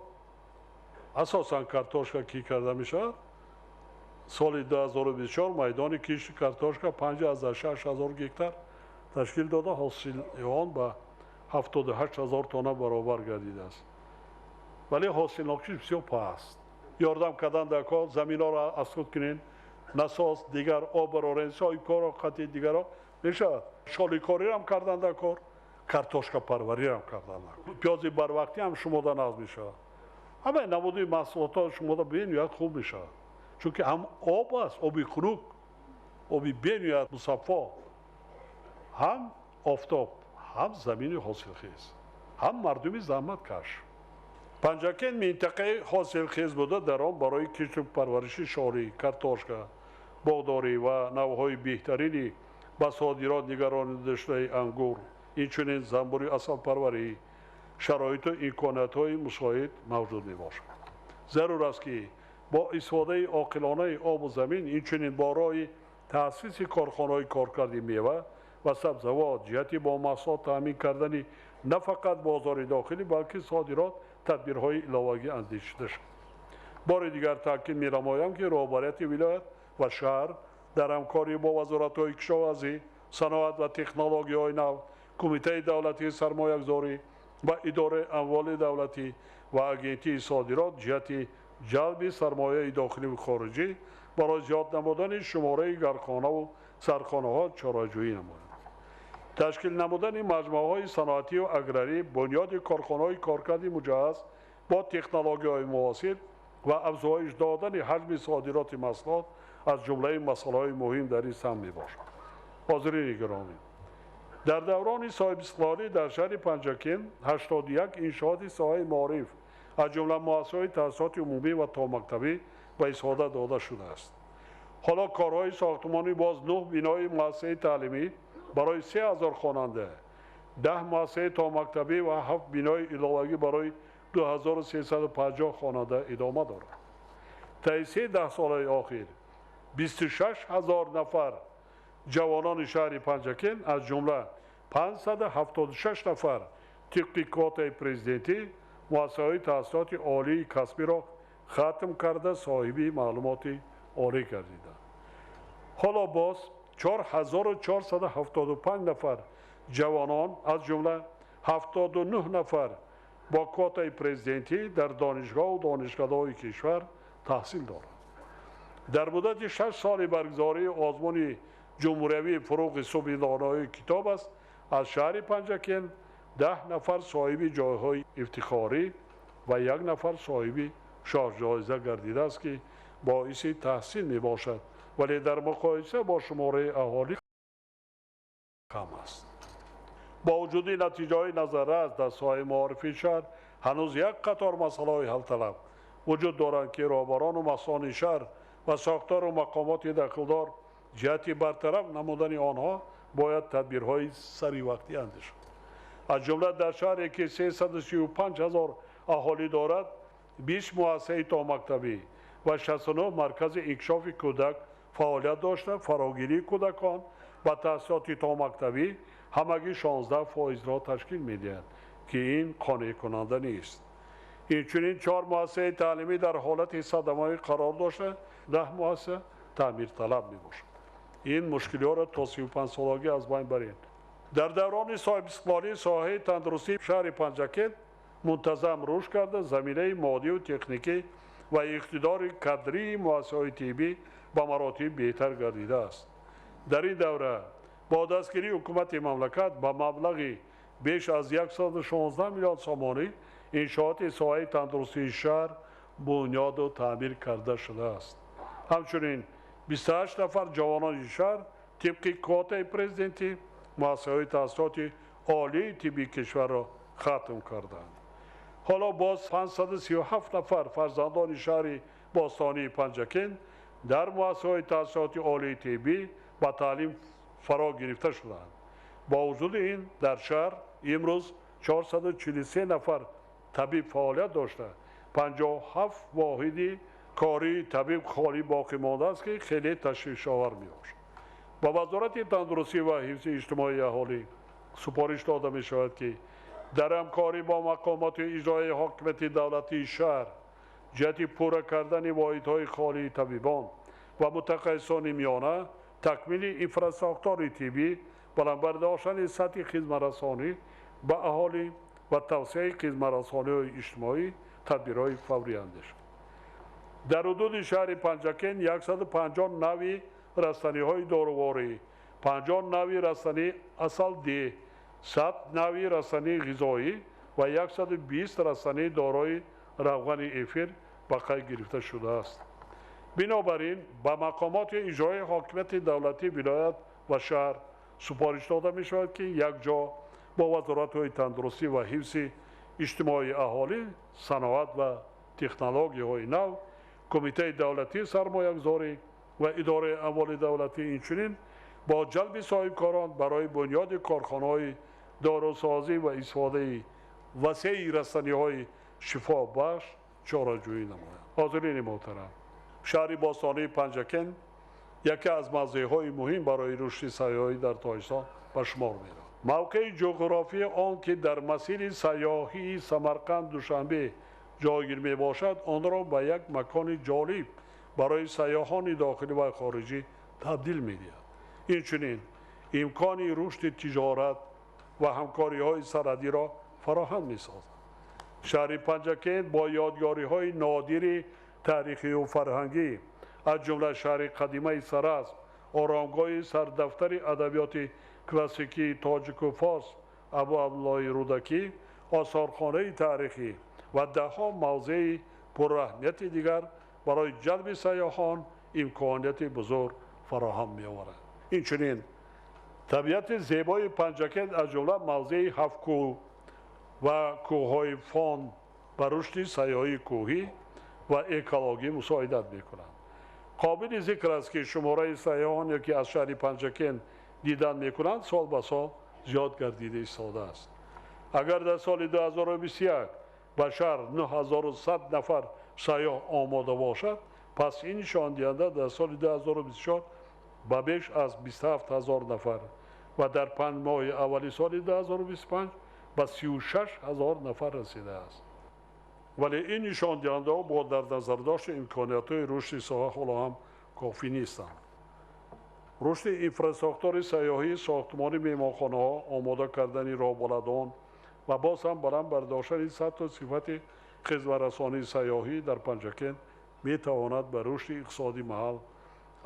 асосан картошка кишт карда мешавад. Соли 2024 майдони кишти картошка 5,6 ҳазор гектар ташкил дода, ҳосили он ба 78 000 тонна баробар гардидааст, вале ҳосилнокиш бисёр паст. Ёрдам кардан дар кор, заминҳоро аз худ кунен, насос дигар об барорен, соҳибкоро қатъи дигаро мешавад. Шоликориам кардан дар кор, картошкапарвариам кардан дар кор, пиёзи барвақтӣ ҳам шумода нағз мешавад. Ҳамаи намуди маҳсулотҳо шумода бениҳоят хуб мешавад, чунки ҳам об аст, оби хунук, оби бениҳоят мусаффо, ҳам офтоб, ҳам замини ҳосилхез, ҳам мардуми заҳматкаш. Панҷакент минтақаи ҳосилхез буда, дар он барои кишту парвариши шорӣ, картошка, боғдорӣ ва навъҳои беҳтарини ба содирот нигаронидашудаи ангур, инчунин занбури асалпарварӣ шароиту имкониятҳои мусоид мавҷуд мебошад. Зарур аст, ки бо истифодаи оқилонаи обу замин, инчунин бо роҳи таъсиси корхонаҳои коркарди мева ва сабзавот ҷиҳати бо маҳсулот таъмин кардани на фақат бозори дохилӣ, балки содирот тадбирҳои иловагӣ андешида шавад. Бори дигар таъкид менамоям, ки роҳбарияти вилоят ва шаҳр дар ҳамкорӣ бо вазоратҳои кишоварзӣ, саноат ва технологияҳои нав, Кумитаи давлатии сармоягузорӣ ва идораи амволи давлатӣ ва Агентии содирот ҷиҳати ҷалби сармояи дохиливу хориҷӣ барои зиёд намудани шумораи гархонаву сархонаҳо чораҷӯӣ намоянд. Ташкил намудани маҷмӯаҳои саноатию аграрӣ, бунёди корхонаҳои коркарди муҷаҳҳаз бо технологияҳои муосир ва афзоиш додани ҳаҷми содироти маҳсулот аз ҷумлаи масъалаҳои муҳим дар ин самт мебошад. Ҳозирини гиромӣ, дар даврони соҳибистиқлолӣ дар шаҳри Панҷакент 81 иншооти соҳаи маориф, аз ҷумла муассисаҳои таҳсилоти умумӣ ва томактабӣ ба истифода дода шудааст. Ҳоло корҳои сохтмонӣ боз нӯҳ бинои муассисаи таълимӣ барои 3000 хонанда, 10 муассисаи томактабӣ ва ҳафт бинои иловагӣ барои 2350 хонанда идома дорад. Таи се даҳсолаи охир 26 000 нафар ҷавонони шаҳри Панҷакент, аз ҷумла 576 нафар тибқи квотаи президентӣ, муассисаҳои таҳсилоти олии касбиро хатм карда, соҳиби маълумоти олӣ гардиданд. Ҳоло боз 4475 нафар ҷавонон, аз ҷумла 79 нафар бо квотаи президентӣ, дар донишгоҳу донишкадаҳои кишвар таҳсил доранд. Дар муддати 6 соли баргузории озмуни ҷумҳуриявии «Фурӯғи субҳи доноии китоб» аст, аз шаҳри Панҷакент 10 нафар соҳиби ҷойҳои ифтихорӣ ва як нафар соҳиби шоҳҷоиза гардидааст, ки боиси таҳсин мебошад, вале дар муқоиса бо шумораи аҳолӣ кам аст. Бо вуҷуди натиҷаҳои назаррас дар соҳаи маорифи шаҳр, ҳанӯз як қатор масъалаҳои ҳалталаб вуҷуд доранд, ки роҳбарону масъулони шаҳр ва сохтору мақомоти дахлдор ҷиҳати бартараф намудани онҳо бояд тадбирҳои саривақтӣ андешанд. Аз ҷумла дар шаҳре, ки 335 000 аҳолӣ дорад, 20 муассисаи томактабӣ ва 69 маркази инкишофи кӯдак фаъолият дошта, фарогирии кӯдакон ба таҳсилоти томактабӣ ҳамагӣ 16%-ро ташкил медиҳад, ки ин қонеъкунанда нест. Инчунин 4 муассисаи таълимӣ дар ҳолати садамавӣ қарор дошта, 10 муассиса таъмирталаб мебошад. Ин мушкилиҳоро то 35-солагӣ аз байн барем. Дар даврони соҳибистиқлолӣ соҳаи тандурустии шаҳри Панҷакент мунтазам рушд карда, заминаи моддию техникӣ ва иқтидори кадрии муассисаҳои тиббӣ ба маротиб беҳтар гардидааст. Дар ин давра бо дастгирии ҳукумати мамлакат ба маблағи беш аз 116 миллион сомонӣ иншооти соҳаи тандурустии шаҳр бунёду таъмир карда шудааст. Ҳамчунин 28 нафар ҷавонони шаҳр тибқи квотаи президентӣ муассисаҳои таҳсилоти олии тиббии кишварро хатм карданд. Ҳоло боз 537 нафар фарзандони шаҳри бостонии Панҷакент дар муассисаҳои таҳсилоти олии тиббӣ ба таълим фаро гирифта шуданд. Бо вуҷуди ин дар шаҳр имрӯз 443 нафар табиб фаъолият дошта, 57 воҳиди кории табиб холӣ боқӣ мондааст, ки хеле ташвишовар мебошад. Ба Вазорати тандурустӣ ва ҳифзи иҷтимоии аҳолӣ супориш дода мешавад, ки дар ҳамкорӣ бо мақомоти иҷроии ҳокимияти давлатии шаҳр ҷиҳати пурра кардани воҳидҳои холии табибон ва мутахассисони миёна, такмили инфрасохтори тиббӣ, баланд бардоштани сатҳи хизматрасонӣ ба аҳолӣ ва тавсеаи хизматрасониҳои иҷтимоӣ тадбирҳои фаврӣ андешад. Дар ҳудуди шаҳри Панҷакент 150 нави растаниҳои доруворӣ, 50 нави растании асалдеҳ, 100 нави растании ғизоӣ ва 120 растании дорои равғани эфир ба қайд гирифта шудааст. Бинобар ин ба мақомоти иҷроии ҳокимияти давлатии вилоят ва шаҳр супориш дода мешавад, ки якҷо бо вазоратҳои тандурустӣ ва ҳифзи иҷтимоии аҳолӣ, саноат ва технологияҳои нав, Кумитаи давлатии сармоягузорӣ ва идораи амволи давлатӣ, инчунин бо ҷалби соҳибкорон барои бунёди корхонаҳои дорусозӣ ва истифодаи васеи растаниҳои шифобахш чораҷӯӣ намоянд. Ҳозирини муҳтарам, шаҳри бостонии Панҷакент яке аз мавзеъҳои муҳим барои рушди сайёҳӣ дар Тоҷикистон ба шумор меравад. Мавқеи ҷуғрофии он, ки дар масири сайёҳии Самарқанд Душанбе ҷойгир мебошад, онро ба як макони ҷолиб барои сайёҳони дохилӣ ва хориҷӣ табдил медиҳад. Инчунин имкони рушди тиҷорат ва ҳамкориҳои сарҳадиро фароҳам месозад. Шаҳри Панҷакент бо ёдгориҳои нодири таърихию фарҳангӣ, аз ҷумла шаҳри қадимаи Саразм, оромгоҳи сардафтари адабиёти классикии тоҷику форс Абу Абдуллоҳи Рӯдакӣ, осорхонаи таърихӣ ва даҳҳо мавзеи пурраҳмияти дигар барои ҷалби сайёҳон имконияти бузург фароҳам меоварад. Инчунин табиати зебои Панҷакент, аз ҷумла мавзеи Ҳафткӯл ва кӯҳҳои Фон, ба рушди сайёҳии кӯҳӣ ва экологӣ мусоидат мекунанд. Қобили зикр аст, ки шумораи сайёҳоне, ки аз шаҳри Панҷакент дидан мекунанд, сол ба сол зиёд гардида истодааст. Агар дар соли 2021 ба шаҳр 9100 нафар сайёҳ омода бошад, пас ин нишондиҳанда дар соли 2024 ба беш аз 27 000 нафар ва дар 5 моҳи аввали соли 2025 ба 36 000 нафар расидааст. Вале ин нишондиҳандаҳо бо дар назардошти имкониятҳои рушди соҳа ҳоло ҳам кофӣ нестанд. Рушди инфрасохтори сайёҳӣ, сохтмони меҳмонхонаҳо, омода кардани роҳбаладон ва боз ҳам баланд бардоштани сатҳу сифати хизматрасонии сайёҳӣ дар Панҷакент метавонад ба рушди иқтисоди маҳал,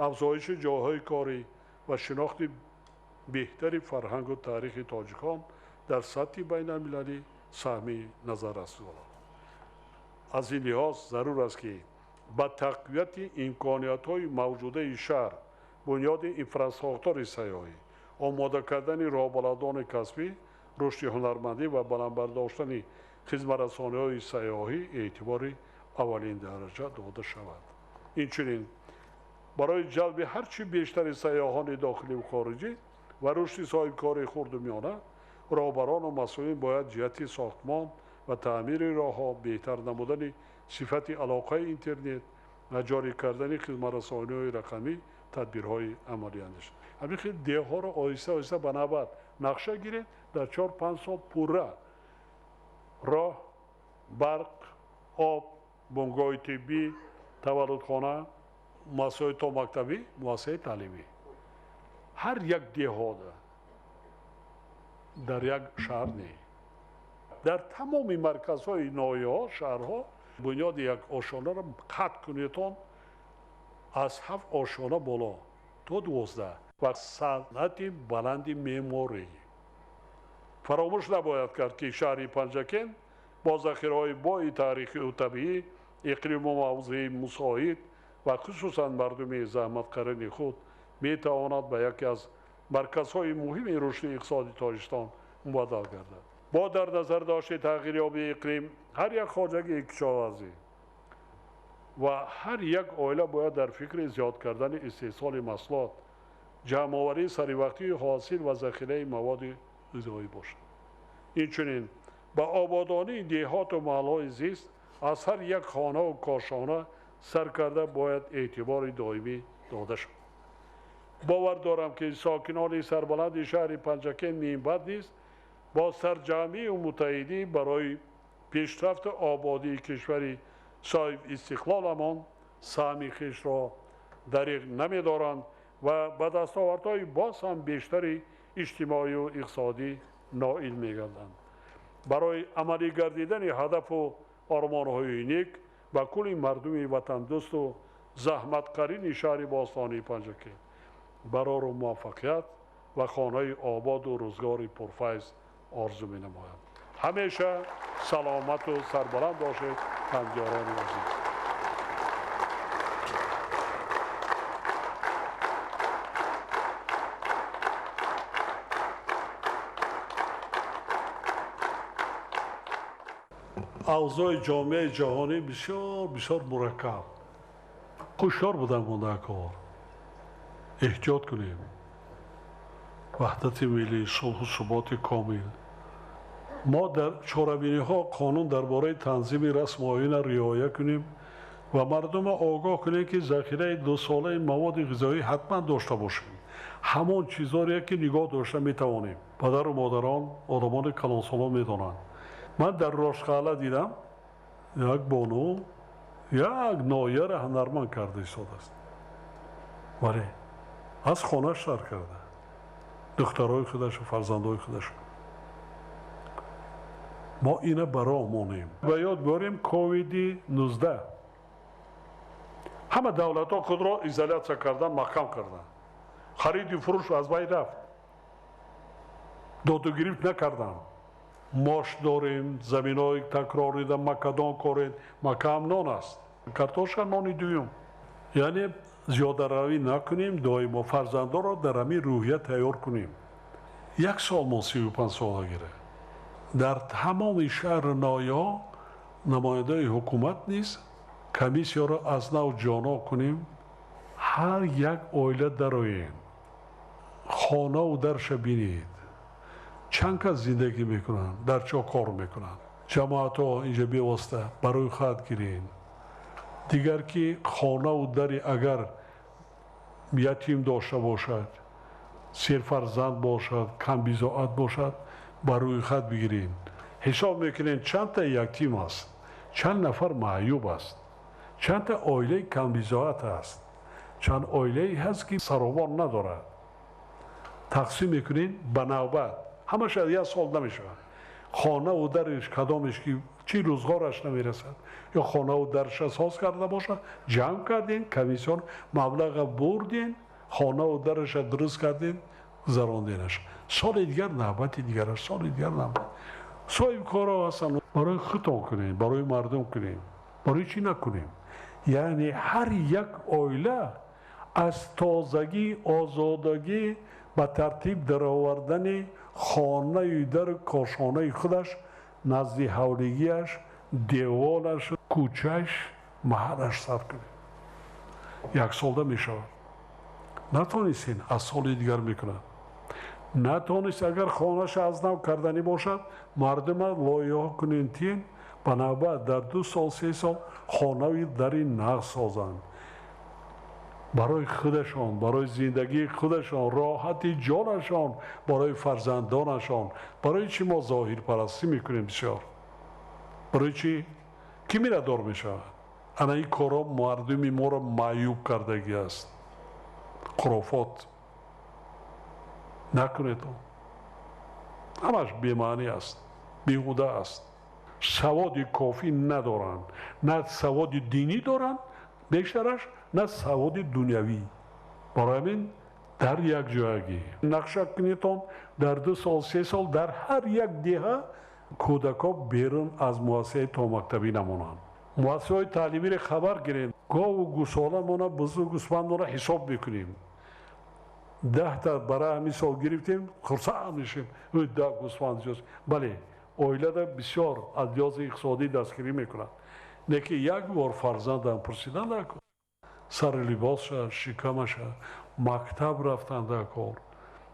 афзоиши ҷойҳои корӣ ва шинохти беҳтари фарҳангу таърихи тоҷикон дар сатҳи байналмилалӣ саҳми назаррас гузорад. Аз ин лиҳоз зарур аст, ки ба тақвияти имкониятҳои мавҷудаи шаҳр, бунёди инфрасохтори сайёҳӣ, омода кардани роҳбаладони касбӣ, рушди ҳунармандӣ ва баланд бардоштани хизматрасониҳои сайёҳӣ эътибори аввалин дараҷа дода шавад. Инчунин барои ҷалби ҳарчи бештари сайёҳони дохиливу хориҷӣ ва рушди соҳибкории хурду миёна, роҳбарону масъулин бояд ҷиҳати сохтмон ва таъмири роҳҳо, беҳтар намудани Сифати алоқаи интернет ва ҷорӣ кардани хизматрасониҳои рақамӣ тадбирҳои амалӣ андешид. Ҳамин хел деҳҳоро оҳиста оҳиста ба навбат нақша гиред, дар 4-5 сол пурра роҳ, барқ, об, бунгоҳи тиббӣ, таваллудхона, муассисаҳои томактабӣ, муассисаи таълимӣ. Ҳар як деҳода дар як шаҳр не. Дар тамоми марказҳои ноҳияҳо, шаҳрҳо бунёди як ошонаро қатъ кунедон аз 7 ошона боло то 12 ва санъати баланди меъморӣ. Фаромӯш набояд кард, ки шаҳри Панҷакент бо захираҳои бои таърихию табиӣ, иқлиму мавзеи мусоид ва хусусан мардуми заҳматкарини худ метавонад ба яке аз марказҳои муҳими рушди иқтисоди Тоҷикистон мубаддал гардад. Бо дар назар дошти тағйирёбии иқлим, ҳар як хоҷагии кишоварзӣ ва ҳар як оила бояд дар фикри зиёд кардани истеҳсоли маҳсулот, ҷамъоварии саривақтии ҳосил ва захираи маводи ғизоӣ бошад. Инчунин ба ободонии деҳоту маҳаллаҳои зист аз ҳар як хонаву кошона сар карда бояд эътибори доимӣ дода шавад. Бовар дорам, ки сокинони сарбаланди шаҳри Панҷакент минбаъд низ бо сарҷамъию муттаҳидӣ барои пешрафту ободии кишвари соҳиб истиқлоламон саҳми хешро дариғ намедоранд ва ба дастовардҳои боз ҳам бештари иҷтимоию иқтисодӣ ноил мегарданд. Барои амалӣ гардидани ҳадафу ормонҳои нек ба кулли мардуми ватандӯсту заҳматкарини шаҳри бостонии Панҷакент барору муваффақият ва хонаи ободу рӯзгори пурфайз орзу менамоям. Ҳамеша саломату сарбаланд бошед, ҳамдиёрони азиз. Авзои ҷомеаи ҷаҳонӣ бисёр бисёр мураккаб. Ҳушёр будан мондакор. Эҳтиёт кунем. Ваҳдати миллӣ, сулҳу суботи комил. Мо дар чорабиниҳо қонун дар бораи танзими расму оина риоя кунем ва мардумро огоҳ кунем, ки захираи дусолаи маводи ғизоӣ ҳатман дошта бошем. Ҳамон чизоре ки нигоҳ дошта метавонем. Падару модарон, одамони калонсолон медонанд. Ман дар Рошқалъа дидам, як бону як ноҳияро ҳунарманд карда истодааст. Вале аз хонаш сар карда, духтарои худашу фарзандои худашу. Мо ина ба роҳ монем. Ба ёд биёрем ковиди-19. Ҳама давлатҳо худро изолятсия кардан, маҳкам кардан. Хариду фурӯш аз байн рафт. Доду гирифт накарданд. Мош дорем, заминҳои такрорида макадон корем, мака ҳам нон аст. Картошка нони дуюм. Яъне зиёдаравӣ накунем, доимо фарзандонро дар ҳамин рӯҳия тайёр кунем. Як сол мо 35 сола гирад. Дар тамоми шаҳру ноҳияҳо намояндаи ҳукумат низ комиссияро аз нав ҷоно кунем. Ҳар як оила дароем, хонаву дарша бинед, чанд кас зиндагӣ мекунанд, дар чо кор мекунанд. Ҷамоатҳо инҷа бевосита барои хат гирен. Дигар ки хонаву дари агар ятим дошта бошад, серфарзанд бошад, камбизоат бошад, ба рӯйхат бигирем. Ҳисоб мекунем чандта ятим аст, чанд нафар маъюб аст, чандта оилаи камбизоат аст, чанд оилае ҳаст ки саровон надорад. Тақсим мекунем ба навбат. Ҳамааш як сол намешавад. Хонаву дариш кадомеш ки чӣ рӯзғораш намерасад ё хонаву дарша соз карда бошад, ҷамъ кардем, комиссион маблаға бурдем, хонаву дараша дуруст кардем, гузаронденаш. Соли дигар навбати дигараш, соли дигар навбат. Соҳибкорҳо ҳастанд, барои худтон кунем, барои мардум кунем, барои чӣ накунем? Яъне ҳар як оила аз тозагӣ, озодагӣ ба тартиб даровардани хонаю дару кошонаи худаш, назди ҳавлигиаш, деволаш, кӯчаш, маҳаллаш сар кунем. Як солда мешавад. Натонистен, аз соли дигар мекунад. Натонист, агар хонаша аз нав карданӣ бошад, мардума лоиҳа кунен, тиен Ба навбат дар 2 сол 3 сол хонави дари нағз созанд. Барои худашон, барои зиндагии худашон, роҳати ҷонашон, барои фарзандонашон. Барои чӣ мо зоҳирпарастӣ мекунем бисёр? Барои чӣ? Кӣ мирадор мешавад? Ана ин корҳо мардуми моро маъюб кардагӣ аст. Хурофот накунед, ҳамаш бемаънӣ аст, беҳуда аст. Саводи кофӣ надоранд, на саводи динӣ доранд бештараш, на саводи дунявӣ. Барои ҳамин дар як ҷоягӣ нақша кунедтон, дар 2 сол 3 сол дар ҳар як деҳа кӯдакҳо берун аз муассисаи томактабӣ намонанд. Муассисаҳои таълимиро хабар гирем, гову гусоламона, бузу гӯсфандмона ҳисоб мекунем. 10 барои ҳамин сол гирифтем, хурсанд мешем, 10 гӯсфанд зиёд. Бале, оилада бисёр аз лиҳози иқтисодӣ дастгирӣ мекунанд. Лекин як бор фарзандам пурсидан дар кор, сари либосша, шикамаша, мактаб рафтан дар кор,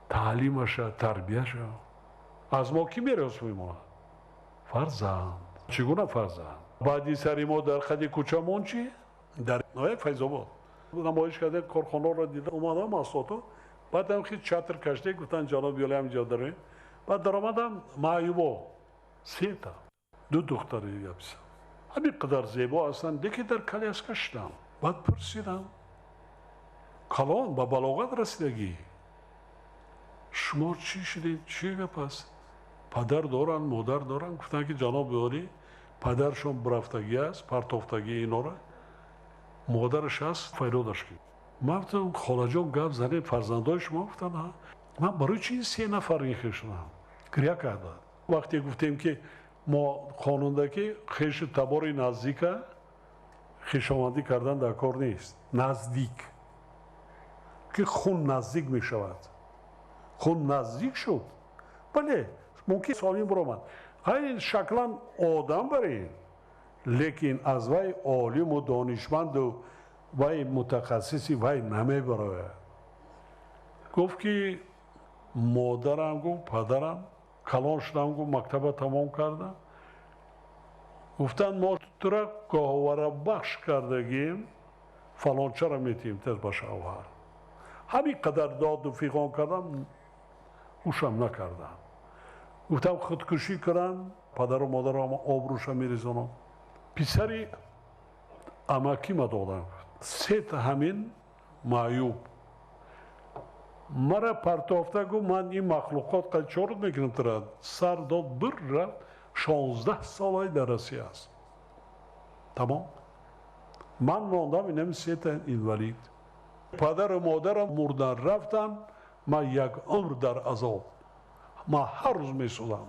таълимаша, тарбияша. Аз мо кӣ мерос мемонад? Фарзанд. Чӣ гуна фарзанд? Баъди сари мо дар қади кӯчамон чӣ? Дар ноҳияи Файзобод намоиш карда, корхонаро дида омадам, маҳсулото. Баъдам хи чатр кашида, гуфтан ҷаноб ёли ҳамин ҷо дароем. Баъд даромадам, маъюбо 3 та, 2 духтари яписа, ҳамин қадар зебо ҳастанд, лекин дар коляска шудам. Баъд пурсидам, калон ба балоғат расидагӣ, шумо чӣ шудед, чӣ гап аст? Падар доранд, модар доранд? Гуфтанд ки ҷаноби олӣ, падаршон бурафтагӣ аст, партофтагӣ инора, модараш аст, файродаш ки. Ман гуфтам, холаҷон, гап занем, фарзандои шумо? Гуфтанд, ман барои чӣ 3 нафар ин хел шудам? Гиря карданд. Вақте гуфтем ки мо қонунда ки хешу табори наздика хешовандӣ кардан дар кор нест, наздик ки хун наздик мешавад, хун наздик шуд, бале, мумкин солим биромад, ҳай шаклан одам барин, лекин аз вай олиму донишманду вай мутахассиси вай намебарояд. Гуфт ки модарам, гуфт падарам, калон шудам, гуфт мактаба тамом кардам, гуфтанд мо тура гоҳворабахш кардагим, фалончаро метиҳем тез ба шавҳар. Ҳамин қадар доду фиғон кардам, гӯшам накардам. Гуфтам худкушӣ кунам, падару модарам обрӯша мерезонам. Писари амакима додам, 3 та ҳамин маъюб мара партофта, гуфт ман ин махлуқот қад чорут мекунам тура. Сар дод, бир рафт, 16 солаи дар Россия аст. Тамом, ман мондам, инами 3 та инвалид. Падару модарам мурдан рафтан, ман як умр дар азоб, ман ҳар рӯз месӯзам,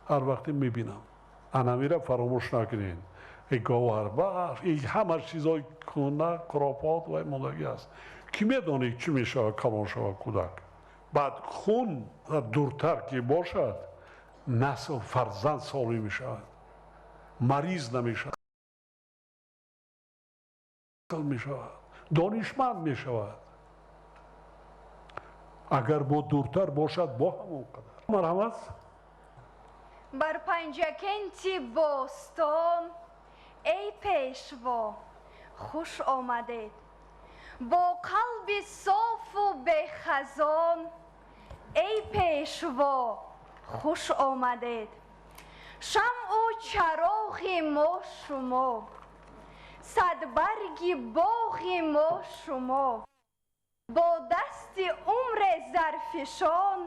ҳар вақте мебинам. Анамира фаромӯш накунед. Говарбахш, ҳама чизҳои кӯна, хурофот вай мондагӣ аст. Кӣ медонед чӣ мешавад калон шавад кӯдак? Баъд хун дуртар ки бошад, насл фарзанд солим мешавад, мариз намешавад, мешавад, донишманд мешавад. Агар бо дуртар бошад, бо ҳамон қадар. Марҳамат. Бар Панҷакенти бостон, эй пешво, хуш омадед. Бо қалби софу бехазон, эй пешво, хуш омадед. Шамъу чароғи мо шумо, садбарги боғи мо шумо. Бо дасти умре зарфишон,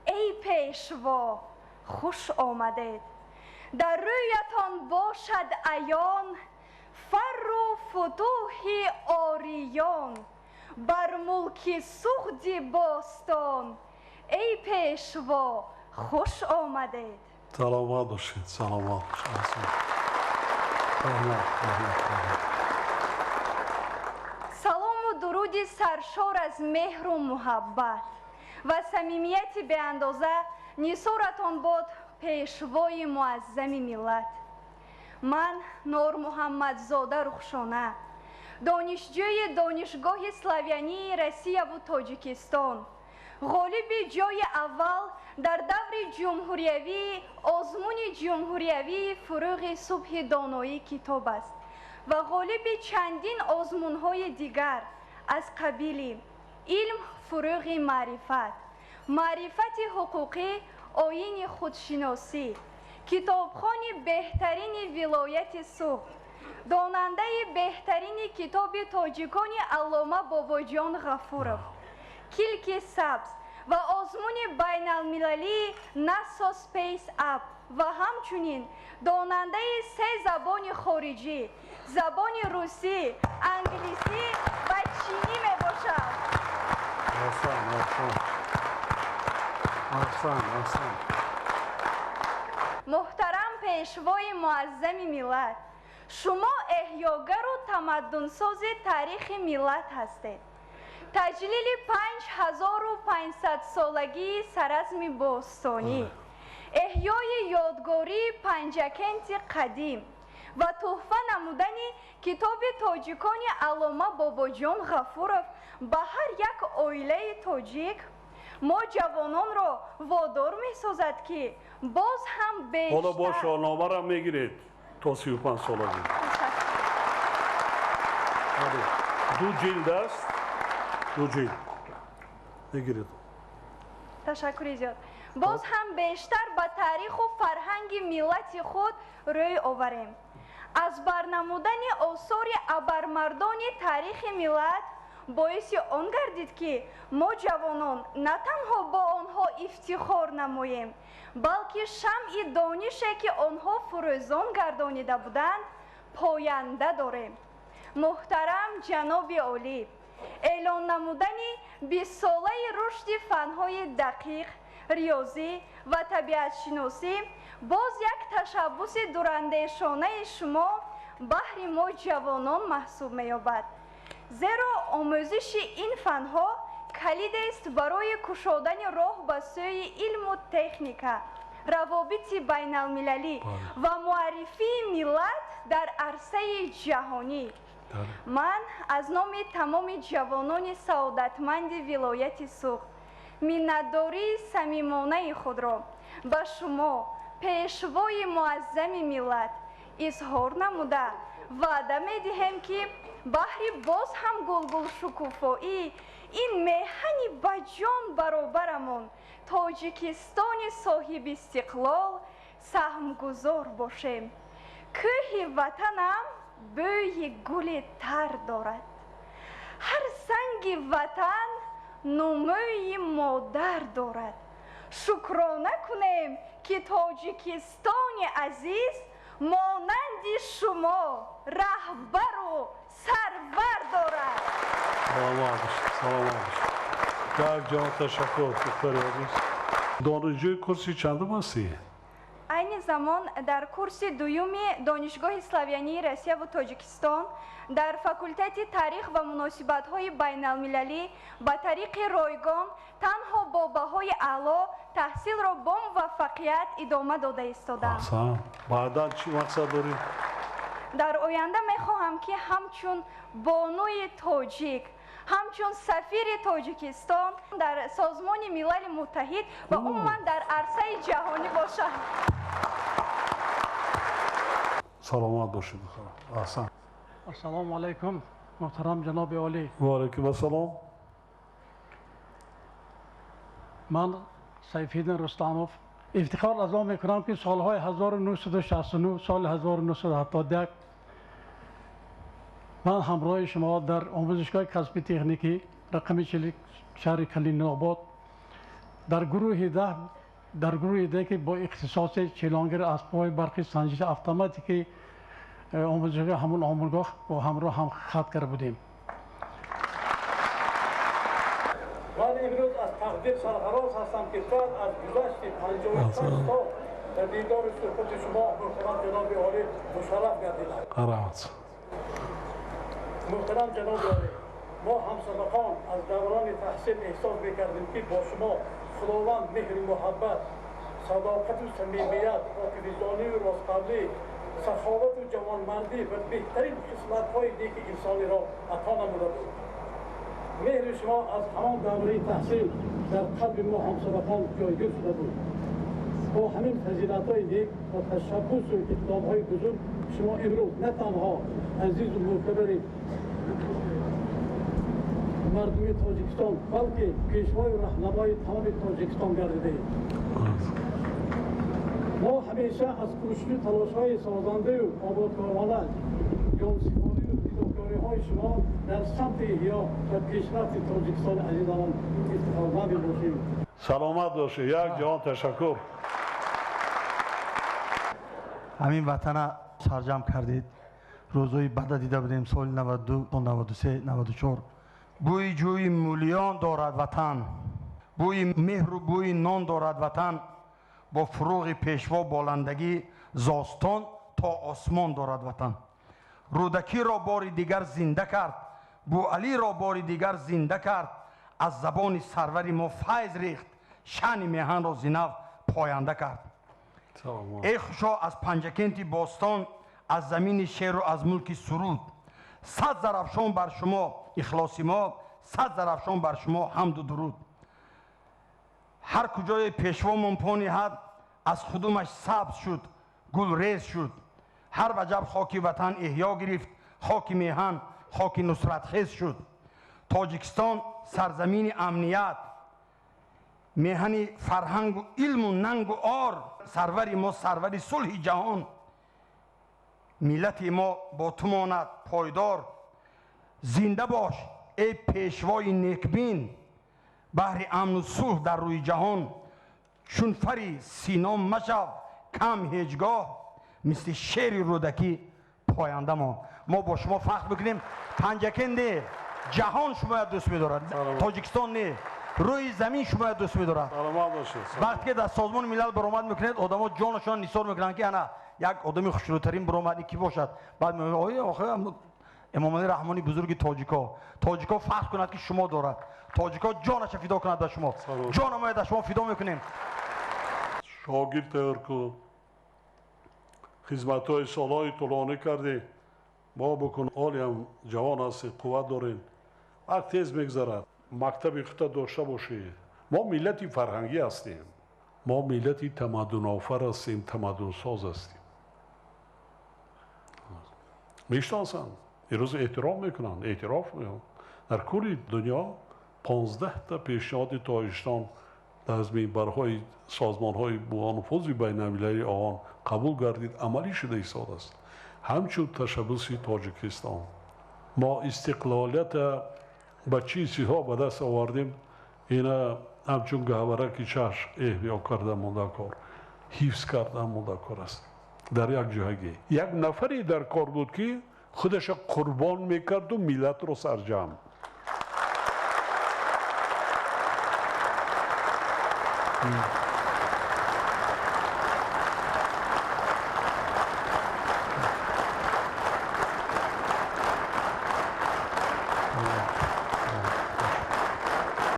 эй пешво, хуш омадед. Дар рӯятон бошад аён фарру футӯҳи ориён, бар мулки Суғди бостон, эй пешво, хуш омадед. Саломат бошед, саломат бошед. Раҳмат, раҳмат. Салому дуруди саршор аз меҳру муҳаббат ва самимияти беандоза нисоратон бод, пешвои муаззами миллат. Ман Нормуҳаммадзода Рухшона, донишҷӯи Донишгоҳи славянии Россияву Тоҷикистон, Ғолиби ҷойи аввал дар даври ҷумҳуриявии озмуни ҷумҳуриявии фурӯғи субҳи доноӣ китоб аст ва ғолиби чандин озмунҳои дигар аз қабили илм фурӯғи маърифат, маърифати ҳуқуқӣ, оини худшиносӣ, китобхони беҳтарини вилояти Суғд, донандаи беҳтарини китоби тоҷикони Аллома Бобоҷон Ғафуров, килки сабз ва озмуни байналмилалии NASA Space App ва ҳамчунин донандаи се забони хориҷӣ, забони русӣ, англисӣ ва чинӣ мебошад. Аҳсан, аҳсан. Аҳсан, аҳсан. Муҳтарам пешвои муаззами миллат, шумо эҳёгару тамаддунсози таърихи миллат ҳастед. Таҷлили 5500-солагии Саразми бостонӣ, эҳёи ёдгории Панҷакенти қадим ва тӯҳфа намудани китоби тоҷикони Аллома Бобоҷон Ғафуров ба ҳар як оилаи тоҷик мо ҷавононро водор месозад, ки боз ҳам ҳоло бо бештар шоҳномаро мегиред то 35-солагӣ. Бале. Ду ҷилд аст, ду ҷилд мегиред. Ташаккури зиёд. Боз ҳам бештар ба таъриху фарҳанги миллати худ рӯй оварем. Аз барнамудани осори абармардони таърихи миллат боиси он гардид, ки мо ҷавонон на танҳо бо онҳо ифтихор намоем, балки шамъи донише, ки онҳо фурӯзон гардонида буданд, поянда дорем. Муҳтарам ҷаноби олӣ, эълон намудани 20-солаи рушди фанҳои дақиқ, риёзӣ ва табиатшиносӣ боз як ташаббуси дурандешонаи шумо баҳри мо ҷавонон маҳсуб меёбад. Зеро омӯзиши ин фанҳо калидест барои кушодани роҳ ба сӯи илму техника, равобити байналмилалӣ ва муаррифии миллат дар арсаи ҷаҳонӣ. Ман аз номи тамоми ҷавонони саодатманди вилояти Суғд миннатдории самимонаи худро ба шумо, пешвои муаззами миллат, изҳор намуда, ваъда медиҳем, ки баҳри боз ҳам гулгулшукуфоии ин меҳани ба ҷон баробарамон, Тоҷикистони соҳибистиқлол, саҳмгузор бошем. Кӯҳи ватанам бӯи гули тар дорад, ҳар санги ватан нумӯи модар дорад. Шукрона кунем, ки Тоҷикистони азиз монанди шумо раҳбару сарвар дорад. Саломат бошед, саломат бошед. Як ҷон ташаккур, духтари азиз. Донишҷӯи курси чандум ҳастӣ? Айни замон дар курси дуюми Донишгоҳи славянии Россияву Тоҷикистон дар факултети таърих ва муносибатҳои байналмилалӣ ба тариқи ройгон танҳо бо баҳои аъло таҳсилро бо муваффақият идома дода истодам. Аҳсан. Баъдан чӣ мақсад дорӣ? Дар оянда мехоҳам, ки ҳамчун бонуи тоҷик, ҳамчун сафири Тоҷикистон дар Созмони Милали Муттаҳид ва умуман дар арсаи ҷаҳонӣ бошам. Саломат бошед. Аҳсан. Ассалому алайкум, муҳтарам ҷаноби олӣ. Ва алайкум ассалом. Ман Сайфиддин Рустамов ифтихор аз он мекунам, ки солҳои 1969, соли 1971 ман ҳамроҳи шумо дар омӯзишгоҳи касби техникӣ рақами 40 шаҳри Калининобод дар гурӯҳи 10, дар гурӯҳи 10, ки бо ихтисоси чилонгири асбобҳои барқи санҷиши автоматики омӯзишгоҳи ҳамон омӯзгоҳ бо ҳамроҳ ҳам хат карда будем. Ман имрӯз аз тақдир сарфароз ҳастам, ки баъд аз гузашти 56 сол дар дидори суҳбати шумо, муҳтарам ҷаноби олӣ, мушарраф гардидам. Раҳмат. Муҳтарам ҷаноби олӣ, мо ҳамсабақон аз даврони таҳсил эҳсос мекардем, ки бо шумо Худованд меҳру муҳаббат, садоқату самимият, покивиҷдонию ростқавлӣ, саховату ҷавонмардӣ ва беҳтарин хислатҳои неки инсониро ато намуда буд. Меҳри шумо аз ҳамон давраи таҳсил дар қалби мо ҳамсабақон ҷойгир шуда буд. Бо ҳамин фазилатҳои нек ва ташаббусу иқдомҳои бузург шумо имрӯз на танҳо азизу мӯътабари мардуми Тоҷикистон, балки пешвои раҳнамои тамоми Тоҷикистон гардидаед. Мо ҳамеша аз кӯшишу талошҳои созандаю ободкорона, ҷонсипорию фидокориҳои шумо дар самти эҳё ва пешрафти Тоҷикистони азизамон ифтихорманд мебошем. Саломат бошед, як ҷаҳон ташаккур. Ҳамин ватана сарҷамъ кардед. Рӯзҳои бада дида будем, соли 92, 93, 94. Бӯи ҷӯи мӯлиён дорад ватан, бӯи меҳру бӯи нон дорад ватан, бо фуруғи пешво боландагӣ зостон то осмон дорад ватан. Рӯдакиро бори дигар зинда кард, Бӯалиро бори дигар зинда кард, аз забони сарвари мо файз рехт, шаъни меҳанро зинав поянда кард. Эй хушо аз Панҷакенти бостон, аз замини шеру аз мулки суруд, сад зарафшон бар шумо ихлоси мо, сад зарафшон бар шумо ҳамду дуруд. Ҳар куҷое пешвомон по ниҳад, аз худумаш сабз шуд, гулрез шуд. Ҳар ваҷаб хоки ватан эҳё гирифт, хоки меҳан, хоки нусратхез шуд. Тоҷикистон сарзамини амният, меҳани фарҳангу илму нангу ор, сарвари мо сарвари сулҳи ҷаҳон. Миллати мо бо ту монад пойдор, зинда бош эй пешвои некбин, баҳри амну сулҳ дар рӯи ҷаҳон. Чун фари сино машав кам ҳеҷ гоҳ, мисли шери Рӯдакӣ поянда мон. Мо бо шумо фахр мекунем. Панҷакент не, ҷаҳон шумоя дӯст медорад, Тоҷикистон не, рӯи замин шумоя дӯст медорад. Вақте ки дар Созмони Милал баромад мекунед, одамо ҷонашон нисор мекунанд, ки ана як одами хушрӯтарин баромад, ки бошад. Баъд мегӯяд, охир Эмомалӣ Раҳмони бузурги тоҷико. Тоҷико фахр кунад, ки шумо дорад. Тоҷико ҷонаша фидо кунад ба шумо. Ҷона моя дар шумо фидо мекунем. Шогирд тайёр кун, хизматҳои солҳои тӯлонӣ кардӣ, мо бикун, ҳолиам ҷавон ҳастед, қувват дорем, вақт тез мегзарад. Мактаби худта дошта бошед. Мо миллати фарҳангӣ ҳастем, мо миллати тамаддунофар ҳастем, тамаддунсоз ҳастем. Мешиносанд, имрӯз эҳтиром мекунанд, эътироф мекунанд. Дар кулли дунё 15 та пешниҳоди Тоҷикистон аз минбарҳои созмонҳои бонуфузи байналмилалии он қабул гардид, амалӣ шуда истодааст. Ҳамчун ташаббуси Тоҷикистон мо истиқлолията ба чӣ чизҳо ба даст овардем, ина ҳамчун гаҳвараки чашм эҳё карда монда кор, ҳифз карда монда кор аст. Дар як ҷоҳагӣ як нафаре дар кор буд, ки худаша қурбон мекарду миллатро сарҷамъ.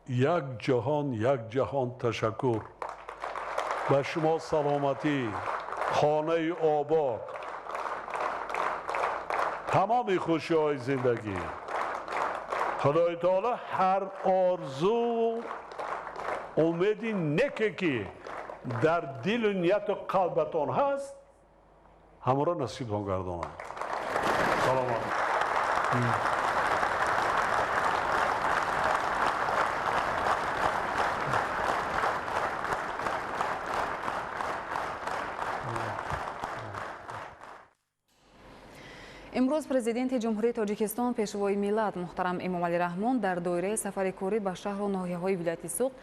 Як ҷаҳон, як ҷаҳон ташаккур. Ба шумо саломатӣ, хонаи обод, тамоми хушиҳои зиндагӣ. Худои таоло ҳар орзу умеди неке ки дар дилу нияту қалбатон ҳаст, ҳамаро насибтон гардонад. Саломат. Имрӯз президенти Ҷумҳурии Тоҷикистон, пешвои миллат муҳтарам Эмомалӣ Раҳмон дар доираи сафари корӣ ба шаҳру ноҳияҳои вилояти Суғд